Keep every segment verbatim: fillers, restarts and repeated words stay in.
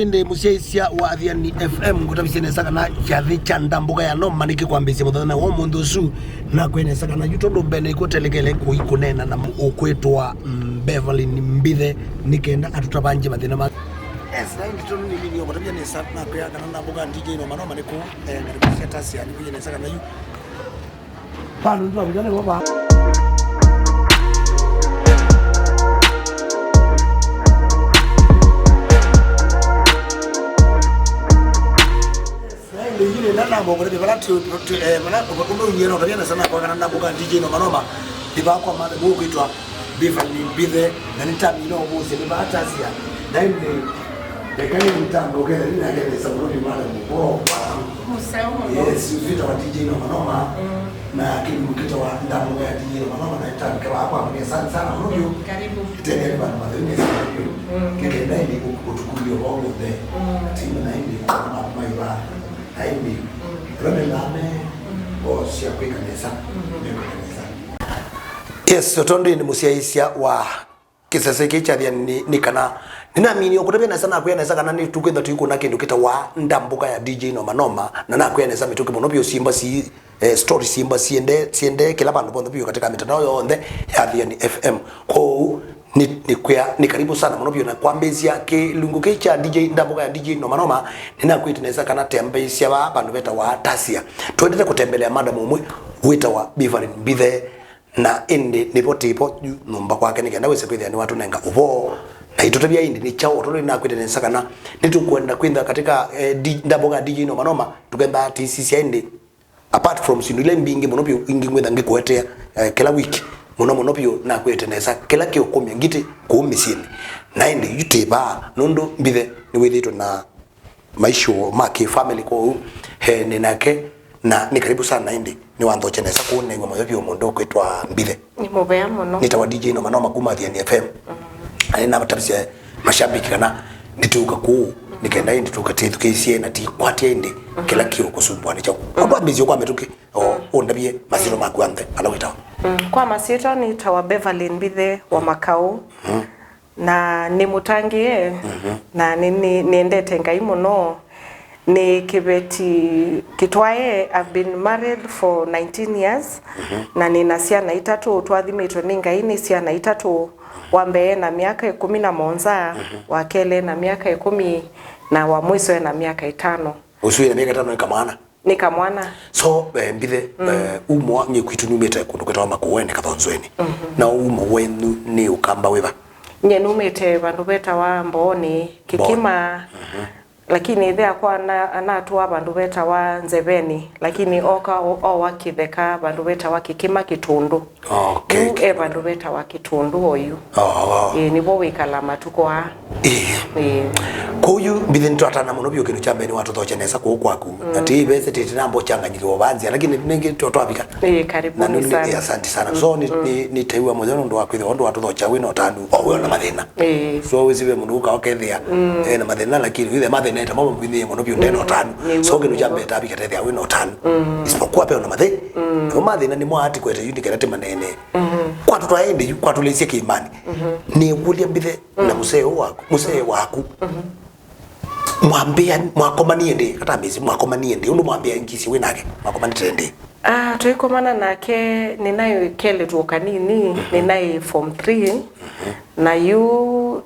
Ĩndĩ mũsyaĩĩsya wa Athiani F M, ngũtavisye nesa kana kyathĩ kya ndambũka ya Noma nĩkĩkwambĩĩsya mũthenya wa ũmũnthĩ ũsu, na kwĩ nesa kana yu tondũ mbene ikutelekele kũi kũneena na ũkwĩtwa, mm, Beverly Mbithe, nĩ kenda atũtavangye mathĩna ma. Yes, na ĩndĩ tondũ nĩ mĩnĩ ũkũtavya nesa, na kwĩa kana ndambũka D J Noma Noma nĩ kũu, eh, ngalĩko sya Tasia, nĩ kwĩ nesa kana yu. Vandũ nĩtwavika nĩvo vaa. Na ĩndĩ yu nĩenda namba ũkũtavya vala tũ, tũ, eh, vala ũmwe ũnyie na ũtavya nesa nakwa kana ndambũka D J Noma Noma. Nĩ vaa kwa madam ũkwĩtwa Beverly Mbithe, na nĩtamina ũvũsye nĩ vaa Tasia. Na ĩndĩ, eka nĩ mtambo ũkethĩa nĩ nake nesa mũno nĩ madam ũkũo. Mũseo mũno. Yes, ũswĩta wa D J Noma Noma. Mm. Na kĩlungu kĩtawa ndambũka ya D J Noma Noma na ĩtambĩke vaa kwa mũnesa sana mũno vyũ. Karibu. Ĩtendea nĩ vandũ matheu nesa vyũ. Mm. Nĩ kenda ĩndĩ ũtukulie ũvoo wothe. Mm. Tina na ĩndĩ kwa maku maĩ vaa. Na ĩndĩ. Mm. Ĩla mendaa me. Mm. O sya kwĩka nesa. Mm. Mekwĩka nesa. Yes, so tondũ nĩ mũsyaĩĩsya wa kĩsese kĩĩ kya Athiani nĩ, nĩ kana nĩnaminie ũkũtavya nesa, nakwĩa nesa kana nĩtũkwĩtha tũikũna kĩndũ kĩtawa ndambũka ya D J Noma Noma, na nakwĩa nesa mĩtũkĩ mũno vyũ syĩmba si, eh, story syĩmba siendee, siendee kĩla vandũ vonthe vyũ katika mitandao yonthe ya Athiani F M. Kwoou nĩ, nĩkwĩa nĩ karibu sana mũno vyũ na kwambĩĩsya kĩlungu kĩĩ kya D J, ndambũka ya D J Noma Noma, nĩnakwĩte nesa kana tembeisya vaa vandũ vetawa Tasia. Twendete kũtembelea madam ũmwe wĩtawa Beverly Mbithe. Na ĩndĩ nĩvo tĩvo yu nyũmba kwake nĩ kenda wĩse kwĩthĩa nĩwatũnenga ũvoo. Na itũtavya ĩndĩ nĩ kyaũ, tondũ nĩnakwĩte nesa kana nĩtũkwenda kwĩtha katika, eh, di-, ndambũka ya D J Noma Noma, tũkenda tĩsisya ĩndĩ. Apart from syĩndũ ila mbingĩ mũno vyũ ingĩ ngwĩtha ngĩkũetea, eh, kĩla wiki, mũno mũno vyũ nakwĩte nesa kĩla kĩũkũmya ngitĩ kũu mĩsyĩnĩ. Na ĩndĩ yu tĩvaa, nũndũ Mbithe nĩwĩthĩĩtwe na maisha ma kĩ family kwoou, eh, nĩ nake, na nĩ karibu sana ĩndĩ nĩwanthokya nesa kũu, neew'a mũyo vyũ mũndũ ũkwĩtwa Mbithe. Nĩ mũvea mũno. Nĩtawa D J Noma Noma kuma Athiani F M. Mm. Na nĩnatavisye mashabiki kana nĩtũũka kũu, nĩ kenda ĩndĩ tũkatĩthukĩĩsye na tĩkwatya ĩndĩ kĩla kĩũkũsumbũa nĩ kyaũ. Mm. Andũ ambĩĩsye kwa mĩtũkĩ, o, ũndavye masyĩtwa maku anthe, ala wĩtawa. Mm. Kwa masyĩtwa nĩtawa Beverly Mbithe wa Makau. Mm. Na nĩ mũtangĩĩe, mhm, na nĩ, nĩ, nĩendete Ngai mũno. Nĩ kĩveti kĩtwae, I've been married for nineteen years, mhm, na nĩna syana itatũ, twathimĩtwe nĩ Ngai nĩ syana itatũ, wa mbee ena myaka ĩkũmi na mũonza, mhm, wa kelĩ ena myaka ĩkũmi, na wa mwiso ena myaka ĩtano. Ũsu wĩna myaka ĩtano nĩ kamwana? Nĩ kamwana. So, eh, Mbithe, mm, eh, umo wa nyie kwitũ numĩte kũndũ kwĩtawa Makũũenĩ Kathonzweni. Mhm. Na umo wenyu nĩ ũkamba wĩva? Nyie numĩte vandũ vetawa Mbooni, Mbooni. Kĩkima. Mhm. Lakini ĩthe akwa ana-, anatũa vandũ vetawa Nzeveni, lakini oka o-, owa kĩtheka vandũ vetawa Kĩkima Kĩtũndũ. Okay. Yu e vandũ vetawa Kĩtũndũ oyu. Oh. Ĩĩ, nĩvo wĩkala matukũ aa. Ĩĩ. Ĩĩ. Kwoou Mbithe nĩtwatana mũno vyũ kĩndũ kya mbee nĩwatũthokya nesa kũu kwaku. Mm. Na ti vese tĩtĩ namba ũchanganyike ũvanzia, lakini nĩngĩ twa-, twavika. Ĩĩ, karibuni sana. Na nĩ, nĩ, asante sana. So, nĩ, mm, nĩ, nĩtew'a mũyo nũndũ wa kwĩthĩwa ũndũ watũthokya wĩna ũtanu. O, wĩona mathĩna. Ĩĩ. So, wĩsĩ ve mũndũ ũka ũkethĩa, mm, ena mathĩna, lakini wĩthĩa mathĩna eta mama kwĩthĩa mũno vyũ ndena ũtanu. Mm. So, kĩndũ kya mbee tavika tethĩa wĩna ũtanu. Mm. Isipokuwa ve ona mathĩ. Mm. Nĩmo mathĩna nĩmo ati kwete yu nĩkenda tĩmanene. Mhm. Kwatũtwae ĩndĩ yu, kwatũlĩsye kĩĩmanĩ. Mhm. Nĩkũlya Mbithe na, mm, mũsee ũũ waku, mũsee waku. Mhm. Mwambĩa, mwakomanie ndĩ, kata mĩsi, mwakomanie ndĩ, ũndũ mwambĩa ngisi wĩ nake, mwakomanĩte ndĩ? Ah, tũikomana nake, nĩnaĩ kelĩtu kanini, mhm, nĩnaĩ form three. Mhm. Na yu,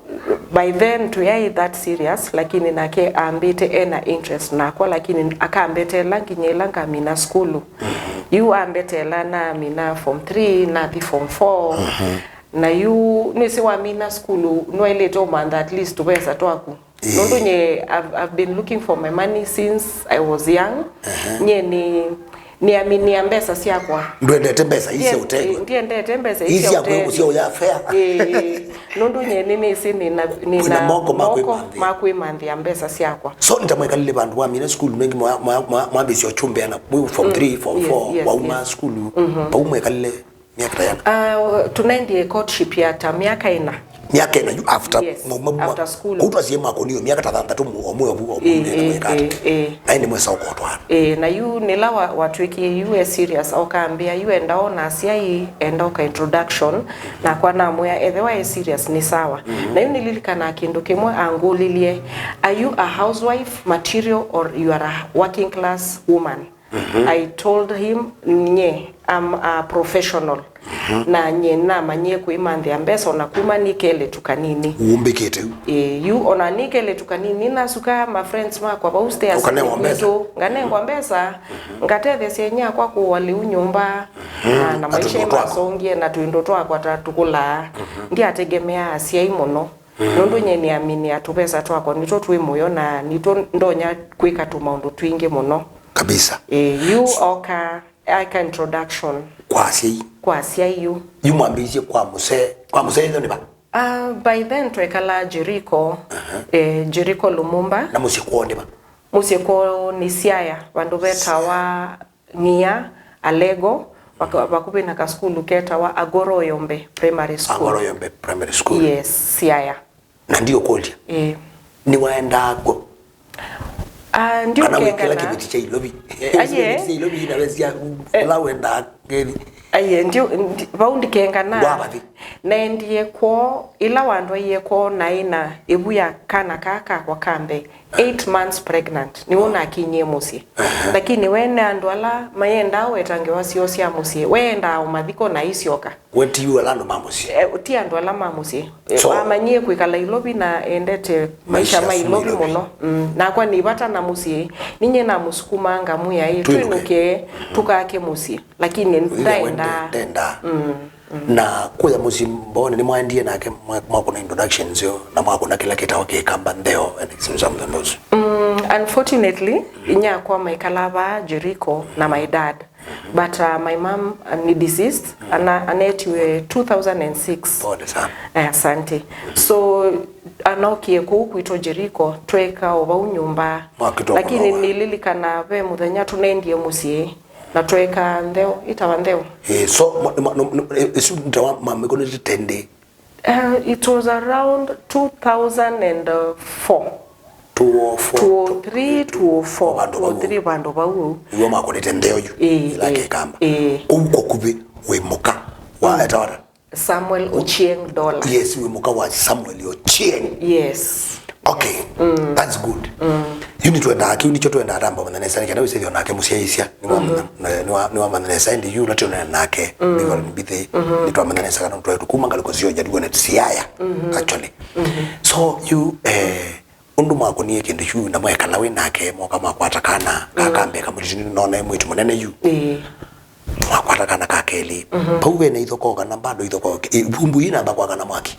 by then, tũyaĩ that serious, lakini nake ambĩte ena interest nakwa, lakini akambetela nginya ĩla ngamina sukulu. Mhm. Yu ambetela namina form three, nathi form four. Mhm. Na yu, nĩsĩ wamina sukulu, nwaĩlĩte ũmantha at least tũvesa twaku. Ĩĩ. Nũndũ nye, I've, I've been looking for my money since I was young. Ehe. Nye nĩ, nĩaminia mbesa syakwa. Ndwendete mbesa ii sya ũtegwa? Ndiendete mbesa ii sya ũtegwa. Ii sya kwĩkũsya ũya fare? Ĩĩ. Nũndũ nye nĩnĩsĩ nĩna, nĩna moko ma kwĩmanthĩa. Wĩna moko ma kwĩmanthĩa mbesa syakwa. So, nĩta mwekalile vandũ wamina sukulu, nĩngĩ mwa-, mwa-, mwa-, mwambĩĩsya ũkyũmbĩana mwĩ form three, form four, yes, wauma sukulu, vau mwekalile myaka ta yana? Ah, tũnaendie courtship ya ta myaka ĩna. Myaka ĩna yu after. Yes, mwa- mwa- after school. Kũu twasie mwaka ũnio myaka ta thanthatũ mu- omwe ovu ovu. Eh, eh, eh, eh. Na ĩndĩ mwesa ũkotwana. Eh, na yu nĩla wa- watwĩkie yu e serious, okambĩa yu enda ona asyai, enda oka introduction, nakwa namwĩa ethĩwa e serious nĩ sawa. Mhm. Na yu nĩlilikanaa kĩndũ kĩmwe angũlilye, "Are you a housewife material or you are a working class woman?" Mhm. I told him, "Nye, I'm a professional." Mhm. Na nye namanyie kwĩmanthĩa mbesa ona kuma nĩ kelĩtu kanini. Uumbĩkĩte yu. Ĩĩ, yu ona nĩ kelĩtu kanini, nasuka ma friends makwa vau stairs. Ũkanengwa mbesa? Kwitũ, nganengwa mbesa, mhm, ngatetheesya inyia kwa kũũa lĩu nyũmba, mhm, na, na maisha masongie na tũindo twakwa ta tũkũlaa. Mhm. Ndiategemeaa asyai mũno. Mhm. Nũndũ nye nĩaminia tũvesa twakwa nĩtwo twĩ mũyo na nĩtwo ndonya kwĩka tũmaũndũ twingĩ mũno. Kabisa. Ĩĩ, yu oka, aka introduction. Kwa asyai. Kwa asyai yu. Yu mwambĩĩisye kwa mũsee. Kwa mũsee ĩtho nĩ va? Ah, by then twekalaa Jericho. Aha. Eh, Jericho Lumumba. Na mũsyĩ kwoo nĩ va? Mũsyĩ kwoo nĩ Siaya, vandũ vetawa Ng'ia, Alego, vaka- vakuvĩ na kasukulu ketawa Agoro Yombe Primary School. Agoro Yombe Primary School. Yes, Siaya. Na ndiũkũlya. Ĩĩ. Nĩwaendaa kw'o? Ah, kana wĩkĩla ndiũkengana. Kĩveti kya ilovi? Aye. Kĩveti kya ilovi inawezia, eh, ũla wendaa kethi. Aye, ndi, ndi, vau ndikengana. Wavathi? Naendie kwoo, ĩla wandwaie kwoo naĩ na ĩvu ya kana kaa kakwa ka mbee, eight months pregnant, nĩw'o nakinyie mũsyĩ. Aha. Lakini we nĩ andũ ala mayendaa weta ngewa syoo sya mũsyĩ, weendaa o mathiko na isyoka. We ti yu ala andũ ma mũsyĩ? Eh, ti andũ ala ma mũsyĩ. Eh, so, amanyie kwĩkala Ilovi na endete maisha ma Ilovi mũno. Mm. Nakwa nĩ vata na mũsyĩ. Ninye namũsukumaa ngamwĩa, "Ĩ, twĩnũke, twĩnũke, tũkake mũsyĩ." Lakini ndaendaa. Ndendaa. Mm, mm. Na kũya mũsyĩ mboone nĩmwaendie nake mwa- mwakũna introductions yo na mwakũna kĩla kĩtawa kĩkamba ntheo and some- some- those. Mm, unfortunately, inyakwa maikalaa vaa Jericho na my dad. But, uh, my mom, uh, ni deceased. Ana- anetiwe two thousand and six. Pole sana. Eh, asante. So anokie kũu kwitũ Jericho, tweka o vau nyũmba. Mwakĩtwa. Lakini kũnoa. Nĩlilikana ve mũthenya tũnendie mũsyĩ na tweka ntheo, itawa ntheo. Eh, so mwa- mwa- no- no- eh, isu ntawa mamĩkũnĩte tende. Uh, it was around two thousand and four. Two oh four, two oh three, two oh four, vandũ vau. Two oh three vandũ vau. Iwe makũnĩte ntheo yu. Ĩĩ, ĩla ĩĩ, kĩkamba. Ĩĩ. Kũu kũkuvĩ wĩ mũka wa, mm, etawata? Samuel Ochieng Dola. Yes, wĩ mũka wa Samuel Ochieng. Yes. Okay, mm, that's good. Mm. Yu nĩtwendaa, kĩu nĩkyo twendaa tamba manya nesa, nĩ kana wĩsĩthio nake mũsyaĩĩsya. Nĩwamanya, mhm, na- nĩwa- nĩwamanya nesa, ĩndĩ yu ũla twĩ nesa nake, mhm, Reverend Mbithĩ, mhm, nĩtwamanya nesa kana twĩ kuma ngalĩko syo Jaluo na Siaya, mhm, actually. Mhm. So, yu, eh, ũndũ mwakũnie kĩndũ kyu na mwekala wĩ nake, moka mwakwata kana, mm, kaka mbee kamũlitu nĩnona mwĩtu mũnene yu. Ĩĩ. Mwakwata kana ka kelĩ. Mhm. Vau vena ithokoo kana bado ithokoo? Ivumbu ii namba kwa kana mwaki?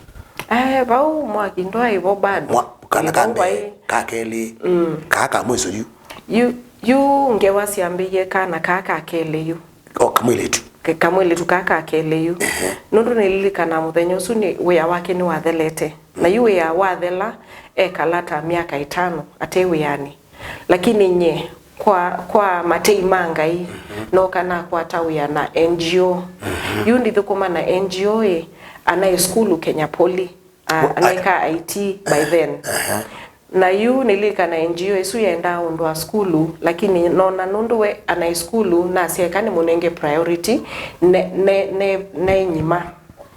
Eh, vau mwaki ndwaĩ vo bado. Mwa- kana ka mbee, ka kelĩ, mm, kaa ka mwĩso yu? Yu, yu ngewa syambĩie kana kaa ka kelĩ yu. O kamwĩlĩtu? Ke- kamwĩlĩtu kaa ka kelĩ yu. Ehe. Nũndũ nĩlilikanaa mũthenya ũsu nĩ wĩa wake nĩwathelete. Na yu wĩa wathela, ekala ta myaka ĩtano ate wĩanĩ. Lakini nye, kwa, kwa matei ma Ngai, mhm, nooka nakwata wĩa na N G O. Mhm. Yu ndithũkũma na N G O ĩ, anaĩ sukulu Kenya Poly, a- anaĩka I T by then. Aha. Na yu nĩlilikana N G O ĩsu yendaa ũndũ wa sukulu, lakini nona nũndũ we anaĩ sukulu, nasya eka nĩmũnenge priority, ne, ne, ne, ne nyima.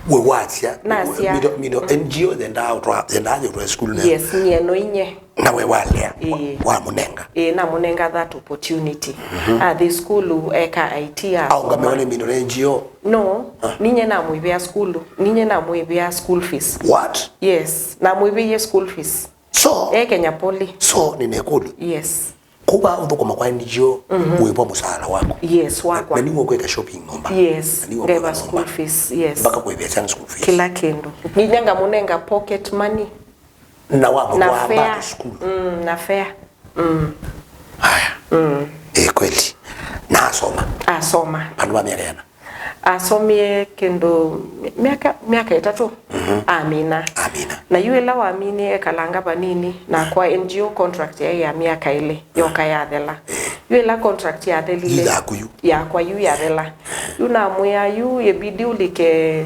We wasya, nasya, mindo, mindo, mm, N G O yendaa ũtwa- yendaa yĩtwae sukulu nene. Yes, nyie no inye. Na we walea, wa- ĩĩ, wamũnenga. Ĩĩ, namũnenga that opportunity. Mhm. Athi sukulu, eka I T, aũngamewa nĩ mindo na N G O? No, ah, ninye namwĩvĩa sukulu, ninye namwĩvĩa school fees. What? Yes, namwĩvĩie school fees. So, e Kenya Poly. So, nĩnekũlya. Yes. Kuva ũthũkũma kwa N G O, mhm, wĩvwa mũsaala waku. Yes, wakwa. Na nĩw'o kwĩka shopping nyũmba. Yes, na nĩw'o ngeva kũĩva school nyũmba. Fees, yes. Mpaka kũĩvĩa syana school fees. Kĩla kĩndũ. Nginya ngamũnenga pocket money. Na wamũtwaa bado sukulu. Mm, na fare. Mm. Haya. Mm. Eh, kweli. Na asoma. Asoma. Vandũ va myaka yana? Asomie kĩndũ myaka, myaka ĩtatũ. Mhm. Amina. Amina. Na yu ĩla waminie ekalanga vanini, nakwa N G O contract yaĩ ya myaka ĩlĩ, yoka yathela. Eh. Yu ĩla contract yathelile, yu yaku yu? Yakwa yu yathela. Yu namwĩa yu yebidi ũlike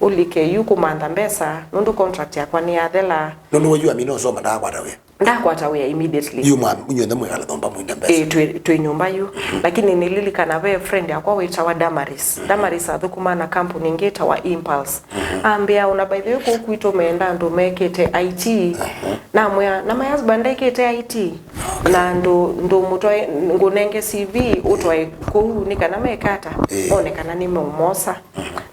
ũlike yu kũmantha mbesa, nũndũ contract yakwa nĩyathela. Nũndũ wa yu amina ũsoma ndaakwata wĩa. Ndakwata wĩa immediately. Yu mwa, inyuothe mwĩkala nyũmba mwĩnda mbesa. Ĩĩ, twĩ, twĩ nyũmba yu. Lakini nĩlilikana ve friend yakwa wĩtawa Damaris. Damaris athũkũmaa na kampuni ĩngĩ ĩtawa Impulse. Ambĩa, ona by the way, kũu kwitũ meenda andũ mekĩte I T. Namwĩa, na my husband ekĩte I T. Na ndũ, ndũmũtwae, ngũnenge C V ũtwae kũu nĩ kana mekata. Ĩĩ. One kana nĩmeũmosa.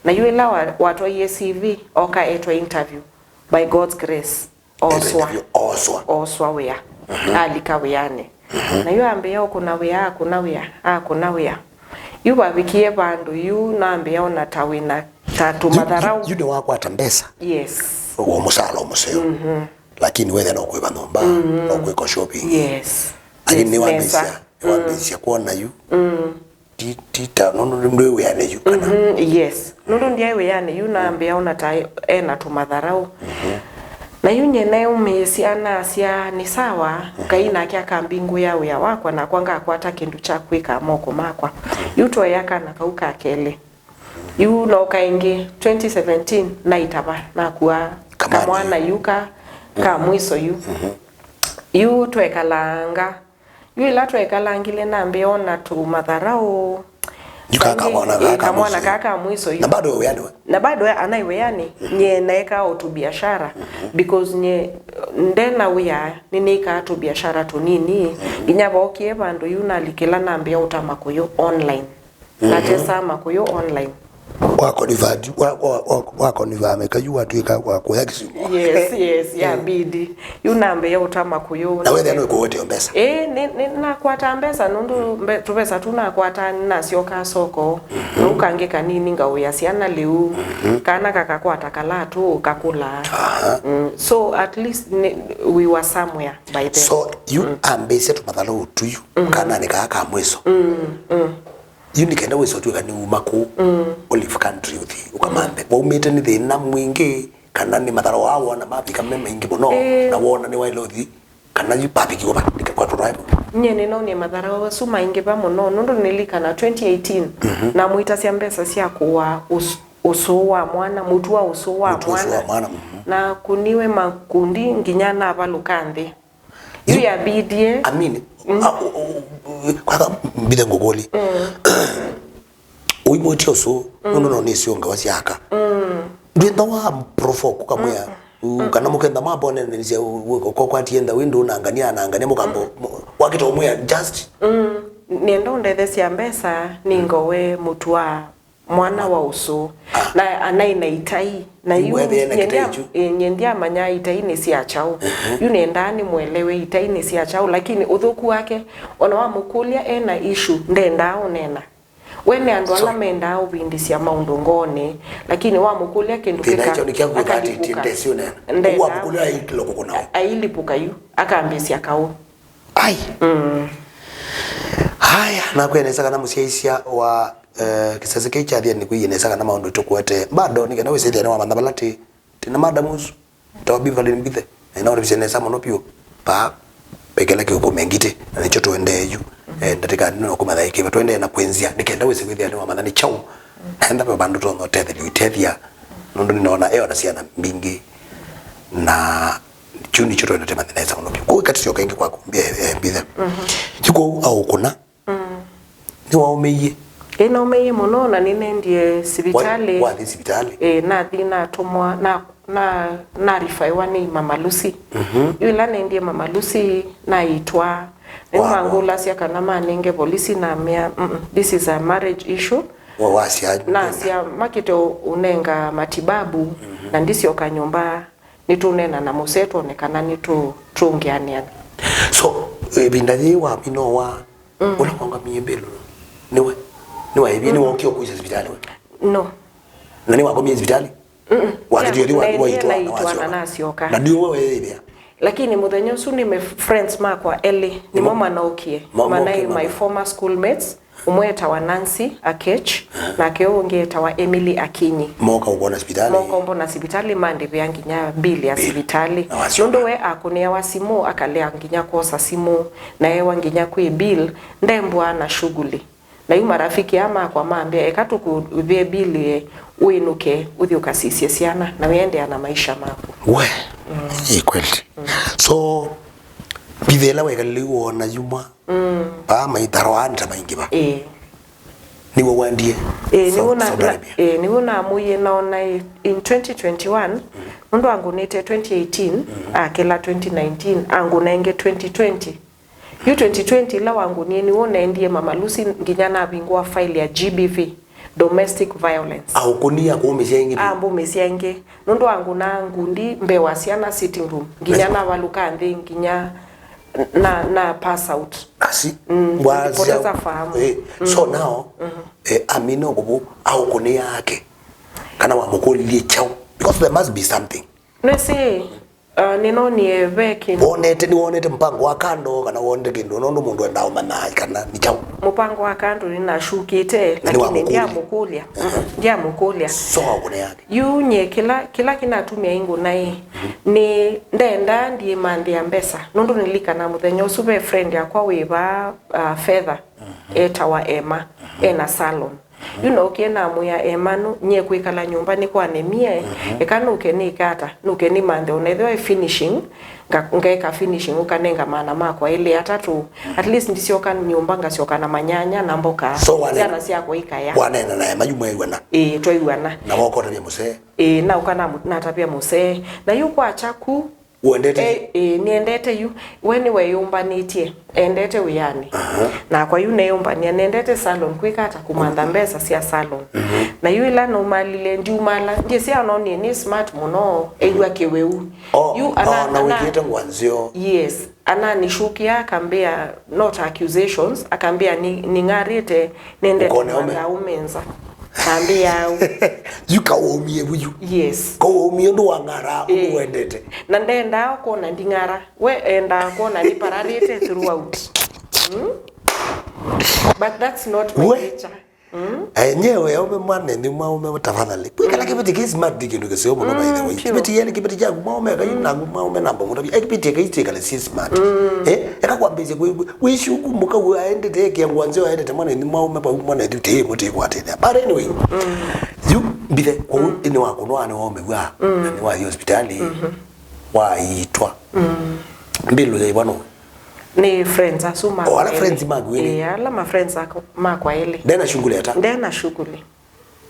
Na yu ĩla wa, watwaie C V, oka etwa interview. By God's grace. Oswa. Ethĩwa oswa. Oswa wĩa. Alika wĩanĩ. Na yu ambĩa ũkũna wĩa, akũna wĩa, akũna wĩa. Yu vavikie vandũ yu nambĩa ona ta wĩna ta tũmatharaũ. Yu, yu nĩwakwata mbesa. Yes. Wa mũsala mũseo. Lakini wethĩa no kwĩva nyũmba, no kwĩka shopping. Yes. Lakini nĩwambĩsya, nĩwambĩsya kwona yu. Ti, ti ta, nũndũ ndwĩ wĩanĩ yu, kana? Mhm, yes. Nũndũ ndyaĩ wĩanĩ yu, nambĩa ona ta ena tũmatharaũ. Na yu nyie neũmĩĩsya, nasya, nĩ sawa, Ngai nake akambingũĩa wĩa wakwa, nakwa ngakwata kĩndũ kya kwĩka moko makwa. Yu twoya kana kau ka kelĩ. Yu nooka ĩngĩ, twenty seventeen, naitava, nakua kamwana yu ka, ka mwiso yu. Yu twekalanga, Yu ĩla twekalangile nambĩa ona tũmatharaũ. Yu kaa kamwana, ĩĩ, kaa ka kamwana mwiso kaa yu. Ka mwiso yu. Na bado we wĩanĩ we? Na bado we anaĩ wĩanĩ, nyie naekaa o tũbiashara, because nyie ndena wĩa, nĩnĩkaa tũbiashara tũnini. Nginya vookie vandũ yu nalikĩla nambĩa ũta makũyũ online. Natesaa makũyũ online. Wa convert, wa, wa, wa, wa convert meka yu watwĩka wa kũya Kisumu. Yes, yes, ya bidi. Yu nambĩa ũta makũyũ. Na wethĩa no ĩkũweteo mbesa. Eh, nĩ, nĩ, nakwata mbesa, nũndũ mbe-, tũvesa tu nakwata, nasyoka soko. Nũu kangĩ kanini ngaũya syana lĩu. Kana kakakwata kalatũ, kakũla. Mm, so at least nĩ, we were somewhere by then. So, yu ambĩsye tũmathalũ tuyu, kana nĩ kaa ka mwiso. Yu nĩ kenda wĩsa ũtw'ĩka nĩ uma kũu, ũlive country ũthi, ũkamanthe. Waumĩte nĩ thĩna mwingĩ, kana nĩ matharaũ aa wona mavika me maingĩ mũno, na wona nĩwaĩle ũthi, kana yu pavikiwe va, nĩkĩ kwa tũtwae vo? Nyie nĩnonie matharaũ asu maingĩva mũno, nũndũ nĩlikana twenty eighteen, namwĩtasya mbesa sya kũa ũs-, ũsũũ wa mwana, mũtu wa ũsũũ wa mwana, nakuniwe makundi nginya navalũka nthĩ. Yu yabidie. I mean, a, u, u, u, kwanza mbithe ngũkũlye. Ũimwĩtye ũsũ, nũndũ no nĩsĩ ũngewa syaka. Ndwĩtha wa provoke ũkamwĩa, u, kana mũkenda mabonenanĩsya, u, u, ko kwatienda wĩ ndũnangania, anangania mũkambo, wakĩta ũmwĩa just. Nĩenda ũndethesya mbesa, nĩngowe mũtu wa mwana wa ũsũ. Na anaĩ na itai. Na yu nyie ndya-, ĩ, nyie ndyamanya itai nĩ sya kyaũ. Yu nendaa nĩmũelewe itai nĩ sya kyaũ, lakini ũthũku wake, ona wamũkũlya ena issue, ndendaa ũnena. We nĩ andũ ala mendaa ũvindĩsya maũndũ ngoonĩ, lakini wamũkũlya kĩndũ kĩka, akalipũka. Ndendaa. Ailipũka yu, akambĩsya kaũ. Ai. Haya, nakwĩa nesa kana mũsyaĩĩsya wa, eh, kĩsese kĩĩ kya Thiani nĩkwĩie nesa kana maũndũ tũkwete bado, nĩ kenda wĩsĩthĩa nĩwamantha vala tĩ, tĩ na madam ũsu, tawa Beverly Mbithe, na nĩnaũtavĩsye nesa mũno vyũ, paa, pekela kĩũkũme ngitĩ, na nĩkyo tũendee yu, eh, ndatĩka nĩ no kũmanya ĩkĩva, tũendee na kwĩnzĩa, nĩ kenda wĩsĩ kwĩthĩa nĩwamantha nĩ kyaũ, na enda ve vandũ tũtonya ũtetheli ũitethya, nũndũ nĩnoona e ona syana mbingĩ, na kyu nĩkyo twendete manthe nesa mũno vyũ. Kwoou ĩkatĩ syoka ĩngĩ kwaku, eh, eh, Mbithe. Yu kwoou aũkũna, nĩwaũmĩie? Ĩ, naũmĩie mũno na nĩnendie sivitalĩ. Wa-, wathi sivitalĩ? Ĩ, nathi natũmwa, na, na, narifaiwa nĩ Mama Lucy. Yu ĩla nendie Mama Lucy, naitwa. Nĩmangũlasya kana manenge volisi, namea, "Mm-mm, this is a marriage issue." Wa-, wasya. Nasya, "Makĩte ũ-, ũnenga matibabu, na ndisyoka nyũmba." Nĩtũneena na mũsee twone kana nĩtũũngeanĩa. So, ĩvinda yĩĩ wamina wa, ũla waũngamie bill, nĩwe, nĩwaĩvie, nĩwookie ũkũisya sivitalĩ we? No. Na nĩwakomie sivitalĩ? Wakĩtie ũthi wa, naendie waitwa, na naitwa na wasyoka. Nasyoka. Na ndiũwe weĩthĩa? Lakini mũthenya ũsu nĩ me friends makwa elĩ, nĩmo manookie. Manaĩ my former schoolmates. Ũmwe etawa Nancy Akech, nake ũũ ũngĩ etawa Emily Akinyi. Moka ũkwona sivitalĩ? Moka ũmbona sivitalĩ, mandĩvĩa nginya bill ya sivitalĩ. Nũndũ we akũnĩawa simũ, akalea nginya kwosa simũ, na ewa nginya kwĩ bill, ndembũaa na shughuli. Na yu marafiki aa makwa mambĩa, "Eka tũkũvĩe bill ĩ, ũinũke, ũthi ũkasisye syana, na wĩendeea na maisha maku." We. Ĩ kweli. So, mbithĩ ĩla wekalile yu woona yumwa, paa maitaro aa nĩ ta maingĩ va. Ĩĩ. Nĩwe wendie Ĩĩ, Saudi, nĩw'o na, Saudi na, Arabia. Ĩĩ, nĩw'o namũie naona ĩ, in twenty twenty-one, nũndũ angũnĩte twenty eighteen, akĩla twenty nineteen, angũna ĩngĩ twenty twenty. Yu twenty twenty ĩla wangũnie nĩw'o naendie Mama Lucy nginya navingũa file ya G B V, domestic violence. Aũkũnie akũũmĩsya ĩngĩ. Ambũmĩsya ĩngĩ. Nũndũ angũnaa ngundi mbee wa syana sitting room, nginya navalũka nthĩ, nginya na, na pass out. Asi, mm, ngwasya, nilipoteza fahamu. Eh, so now, eh, amina ũkũvũ, aũkũnĩa ake. Kana wamũkũlilye kyaũ? Because there must be something. Nĩsĩ, uh, nĩnonie ve kĩndũ. Wonete, nĩwonete mpango wa kando, kana wonete kĩndũ, nũndũ mũndũ endaa ũmanya kana nĩ kyaũ? Mũpango wa kando nĩnashukĩte, lakini ndiamũkũlya. Ndiamũkũlya. So aũkũnĩa ake. Yu nyie kĩla, kĩla kĩnatumie ingũna ĩ, nĩ ndendaa ndiĩmanthĩa mbesa. Nũndũ nĩlilikana mũthenya ũsu ve friend yakwa wĩ vaa, uh, Fedha, etawa Emma, ena salon. Yu nookie namwĩa Emma, nũ, nyie kwĩkala nyũmba nĩkwanemie, eka nũke nĩke ata, nũke nĩmanthe ona ethĩwa ĩ finishing, nga-, ngeka finishing, ũkanenga maana makwa elĩ atatũ. At least ndisyoka nyũmba ngasyoka na manyanya na mboka. So wane-, syana syakwa ikaya. Waneena na Emma yu mweew'ana? Ĩĩ, twaiw'ana. Na wokotavya mũsee? Ĩĩ, nauka namu-, natavya mũsee. Na yu kwakya ku, Wendete? Eh, eh, nĩendete yu. We nĩweyũmbanĩtye. Endete wĩanĩ. Aha. Nakwa yu neyũmbania, nendete salon, kwĩka ata, kũmantha mbesa sya salon. Na yu ĩla naumalile, ndiumala, ndyĩsĩ anonie nĩ smart mũno, ew'a kĩwĩu. Oh, yu ana-, oh, na ana-, wĩkĩĩte ngũa nzeo. Yes. Ananishũkĩa akambĩa, not accusations, akambĩa nĩ, nĩng'arĩte, nendete kũmantha aũme nza. Ambĩa au. Yu kawaumie vu yu. Yes. Kawaumie ũndũ wang'ara, ũndũ wendete. Na ndendaa kwona nding'ara. We endaa kwona nĩpararĩte throughout. Hmm? But that's not my nature. Hmm? Enyewe aume mwana ni maume tafadhali. Kwĩkala kĩvĩtĩ kĩ smart ti kĩndũ kĩseo mũno, by the way. Kĩvĩtĩ yeli kĩvĩtĩ kyaku maume kai na maume namba mũtavya. Kĩvĩtĩ kai tikale si smart. Eh, eka kwambĩĩsya kwĩ wĩshuku mũka aendete kia ngwanzio aendete mwana ni maume pau mwana ni tĩ mũtĩ kwatĩthya. But anyway, yu mbithe kwa ini wako no ane waume wa. Ni wa hospitali. Waitwa. Mbĩlo ya ibano. Nĩ friends asu makwa. O ala friends maku elĩ. Eh, ala ma friends ako makwa elĩ. Ndena shughuli hata? Ndena shughuli.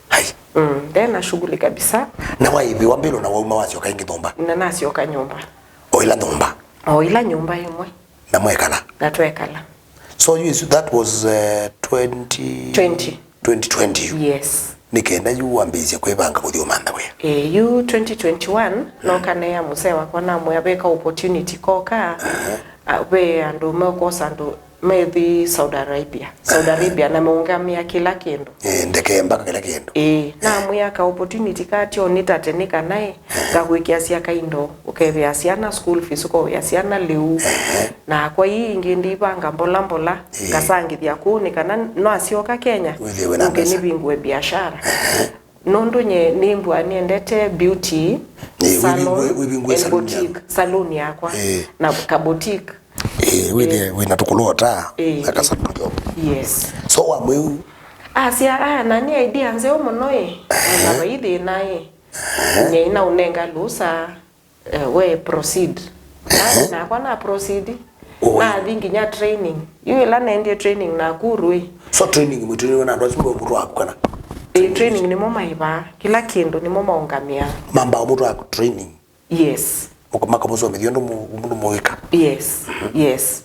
Hai. Mm, ndena shughuli kabisa. Na waiviwa mbĩlo na wauma wasyoka ĩngĩ nyũmba? Na nasyoka nyũmba. O ila nyũmba? O ila nyũmba ĩmwe. Na mwekala? Na twekala. So you, that was, uh, twenty, twenty. Twenty twenty. Yes. Nĩ kenda yu wambĩĩsye kwĩvanga kũthi ũmantha wĩa. Eh, yu twenty twenty-one, noka neea mũsee wakwa namwĩa veka opportunity koka, a, ve andũ meũkosa andũ methi Saudi Arabia. Saudi Arabia na meũngamĩa kĩla kĩndũ. Eh, ndeke mpaka kĩla kĩndũ. Eh, namwĩa ka opportunity katyo nĩtate nĩ kana ĩ, ngakwĩkĩasya kaindo, ũkevĩa syana school fees, ũkovĩa syana lĩu. Nakwa ii ingĩ ndivanga mbola mbola, ngasangĩthya kũu nĩ kana no asyoka Kenya, nũke nĩvingũe biashara. Nũndũ nye nĩmbua nĩendete beauty, salon, wĩvingũe and salon boutique, salon yakwa, na ka boutique. Eh, wĩthĩe wĩna tũkũlũ ota, na ka salon job. Yes. So wa mwĩu? Asya, "Ah, na nĩ idea nzeo mũno ĩ, na vai thĩna ĩ." Nyie naũnenga lusa. Eh, we proceed. Na, nakwa na proceed. Nathi nginya training. Yu ĩla nendie training Nakuru ĩ. So training mũtraining na andũ asu mũndũ waku kana? Eh, training nĩmo maĩvaa. Kĩla kĩndũ nĩmo maũngamĩa. Mambaa mũndũ waku training? Yes. Makamũsomethia ũndũ mũndũ mũwĩka? Yes. Yes.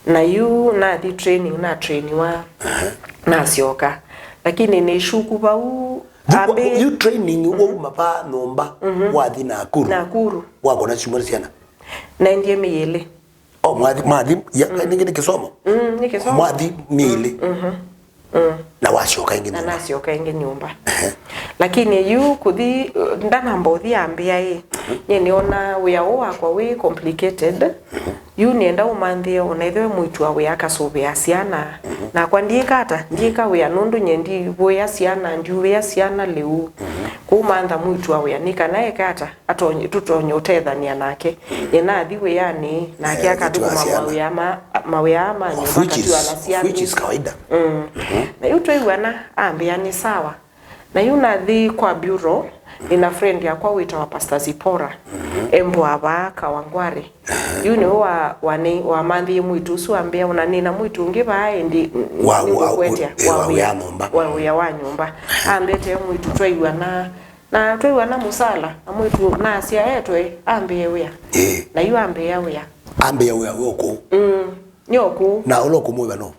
Na yu nathi training, na trainiwa, nasyoka. Lakini nĩshuku vau. Yu, yu training wauma va nyũmba, wathi Nakuru? Nakuru. Wakona syumwa syana? Naendie mĩyĩlĩ. O mwathi, mwathi, ya, nĩngĩ nĩ kĩsomo? Mm, nĩ kĩsomo. Mwathi mĩyĩlĩ. Na wasyoka ĩngĩ nyũmba? Na nasyoka ĩngĩ nyũmba. Lakini yu kũthi, ndanamba ũthi ambĩa ĩ, nyie nĩona wĩa ũũ wakwa wĩ complicated. Yu nĩenda ũmanthĩe, ona ĩthĩwe mwĩĩtu wa wĩa akasũvĩa syana, Nakwa ndiĩka ata? Ndiĩka wĩa nũndũ nye ndivũĩa syana, ndiuvĩa syana lĩu. Kũu mantha mwĩĩtu wa wĩa nĩ kana eke ata? Atonye, tũtonye ũtethania nake. Nye nathi wĩanĩ, nake akathũkũma mawĩa ma, mawĩa ma nyũmba, akatiwa na syana. Which is kawaida. Na yu twaiw'ana ambĩa nĩ sawa. Na yu nathi kwa bureau, nĩna friend yakwa wĩtawa Pastor Zipora, embwa vaa Kawangware. Yu nĩwe wa, wa, wamanthie mwĩĩtu ũsu ambĩa, ona nĩna mwĩĩtu ũngĩ vaa ĩndĩ nĩngũkwetya wa wĩa wa nyũmba. Ambetee mwĩĩtu twaiw'ana, na twaiw'ana mũsala, na mwĩĩtu nasya etwe ambĩe wĩa. Na yu ambĩa wĩa. Ambĩa wĩa wĩ ũkũũ? Nĩ ũkũũ. Na ũla ũkũmwĩva nũ?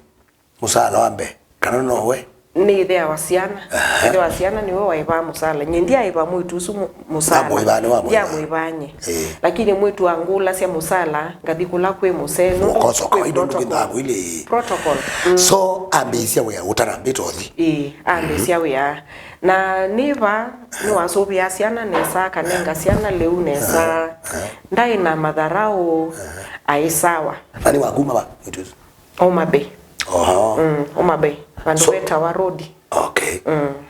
Mũsaala wa mbee, kana nowe? Nĩ ĩthe wa syana. Ĩthe wa syana nĩwe waĩvaa mũsaala. Nyie ndyaĩva mwĩĩtu ũsu mu-, mũsaala. Ndyaĩvaa, nĩ wamwĩvaa. Ndyamwĩvaa nye. Lakini mwĩĩtu angũlasya mũsaala, ngathi kũla kwĩ mũsee, nũndũ ũkosa kwĩ kawaida, nũndũ protocol. Kwĩthaa kũilĩ. Protocol. So, ambĩĩsya wĩa ũtanambĩte ũthi. Ĩĩ, ambĩĩsya wĩa. Na nĩva, nĩwasũvĩaa syana nesa, akanenga syana lĩu nesa. Ndaĩ na matharaũ, aĩ sawa. Na nĩwakuma va, mwĩĩtu ũsu? Homa Bay. Oho. Mm, Homa Bay. Vandũ vetawa Rodi. Okay.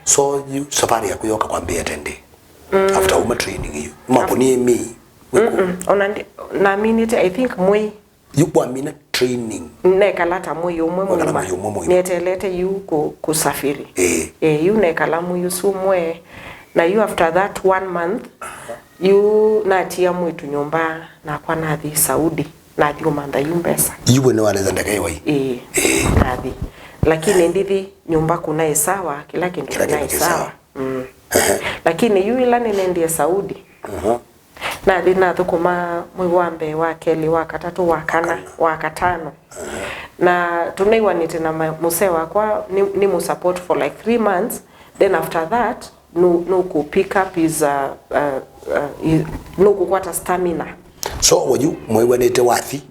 So, yu safari yaku yoka kwambĩĩa tene? After uma training yu. Makũnie mi. Mm-mm. Ona ndi, naminĩte, I think, mwei. Yu kwamina training? Nekala ta mwei ũmwe mũima. Mwei ũmwe mũima. Nietelete yu ku-, kusafiri. Eh. Eh, yu nekala mwei ũsu ũmwe. Na yu after that one month, yu natia mwĩĩtu nyũmba nakwa nathi Saudi. Nathi ũmantha yu mbesa. Yu we nĩwalĩte ndeke ĩwai? Ĩĩ, nathi. Lakini ndithi nyũmba kũnaĩ sawa, kĩla kĩndũ kĩnaĩ sawa. Mm. Lakini yu ĩla nĩnendie Saudi, nathi nathũkũma mwei wa mbee, wa kelĩ, wa katatũ, wa kana, wa katano. Na tũnaiwanĩte na ma-, mũsee wakwa, nĩ, nĩ mũsupport for like three months. Then after that, nũ-, nũkũ pick up his, uh, uh, uh, his, nũkũkwata stamina. So, were you mwĩw'anĩte wathi?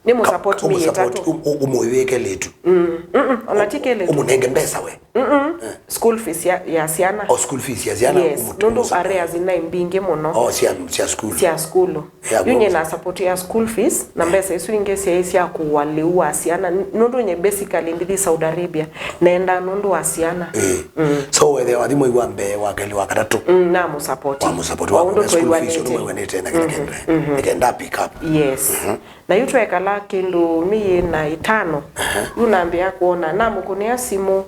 Nĩ mũsupport mĩĩ ĩtatũ. Ũmũĩvĩe kelĩtu? Mm, mm, mm, ona ti kelĩtu. Ũmũnenge mbesa we? Mm, mm. School fees ya, ya syana. O school fees ya syana. Yes, nũndũ arrears naĩ mbingĩ mũno. O sya, sya school. Sya school. Yu nye na support ya school fees, na mbesa isu ingĩ syaĩ sya kũwa lĩu wa syana. Nũndũ nye basically ndithi Saudi Arabia, nenda nũndũ wa syana. Eh. So wethĩa wathi mwei wa mbee, wa kelĩ, wa katatũ? Mm, na mũsupport. Wa mũsupport wa kũmea school fees, ũndũ twĩw'anĩte. Mwĩw'anĩte na kĩla kĩndũ. Nĩkenda pick up. Yes. Na yu twekala kĩndũ mĩĩ na ĩtano. Yu nambĩa kwona, namũkũnĩa simũ,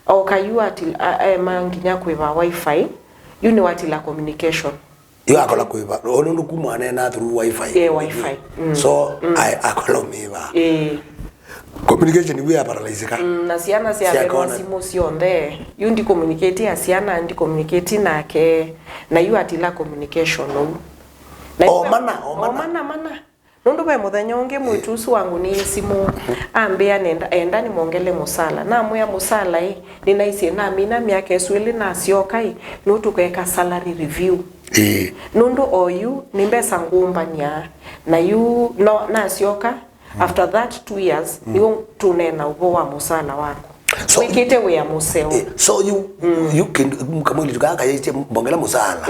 oka yu ati, a-, aema nginya kwĩva wifi, yu nĩwatila communication. Yu akola kwĩva, o nũndũ kuma aneenaa through wifi. Yeah, wifi. Mm. So, mm, I, akola ũmĩva. Eh. Communication yu ya paralyzeka. Mm, na syana sya syakona simũ syonthe. Yu ndi communicate na syana, ndi communicate nake. Na yu atila communication ũu. Na o yu mana, o mana. O mana, mana. Nũndũ ve mũthenya ũngĩ mwĩĩtu ũsu wangũnĩie simũ, ambĩa nenda, enda nĩmwongele mũsala. Namwĩa, mũsala ĩ, nĩnaisye namina myaka ĩsu ĩlĩ nasyoka ĩ, nũtũkeka salary review. Ĩĩ. Nũndũ oyu nĩ mbesa ngũmbany'a, na yu no, nasyoka, after that two years, nĩw'o tũneena ũvoo wa mũsala waku. So, wĩkĩte wĩa mũseo. Eh, so yu, yu kĩndũ, kamwĩĩtu kaa kayaisye mbongele mũsala.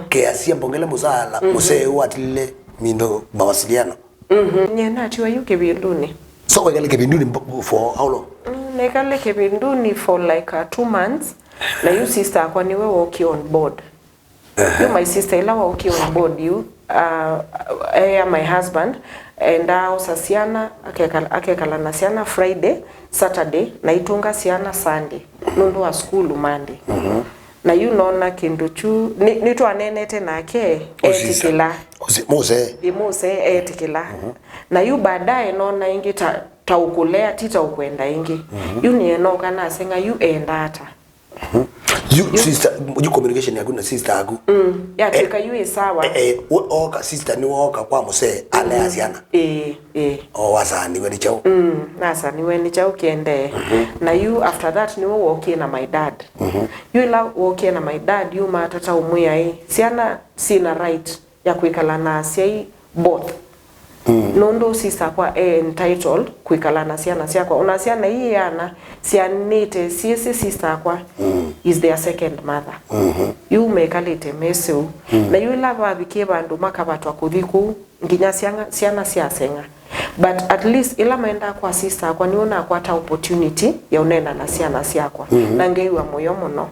Keasya mbongele mũsala, mũseo watilile mindo mawasiliano. Nye natiwa yu kĩvindunĩ. So wekale kĩvindunĩ mbo-, for how long? Mm, nekale kĩvindunĩ for like, uh, two months. Na yu sister akwa nĩwe wokie on board. Yu my sister ĩla wokie on board yu, uh, ea my husband, endaa osa syana, akekala, akekala na syana Friday, Saturday, na itũnga syana Sunday, nũndũ wa sukulu Monday. Na yu nona kĩndũ kyu, nĩ, nĩtwaneenete nake, etĩkĩla. Mũsee. Ĩ, mũsee etĩkĩla. Na yu baadaye nona ĩngĩ ta, ta ũkũlea, ti ta ũkwenda ĩngĩ. Yu nĩenoka naseng'a, yu enda ata? Yu sister, yu communication yaku na sister yaku? Mm, yatwĩka yu ĩ sawa. Eh, eh, we-, oka, sister nĩwoka kwa mũsee, alea syana? Ĩĩ, ĩĩ. O, wasaniwe nĩ kyaũ? Mm, nasaniwe nĩ kyaũ kĩendee. Na yu after that nĩwe wokie na my dad. Yu ĩla wokie na my dad, yu matata ũmwĩa ĩ, syana syĩna right ya kwĩkala na asyai both. Nũndũ sister akwa e entitled kwĩkala na syana syakwa. Ona syana ii ana syanĩte syĩsĩ sister akwa is their second mother. Yu mekalĩte mesĩ ũu. Na yu ĩla vavikie vandũ makavatwa kũthi kũu, nginya syana, syana syaseng'a. But at least ĩla maendaa kwa sister akwa, nĩw'o nakwata opportunity ya ũneena na syana syakwa. Mm-hmm. Na ngew'a mũyo mũno.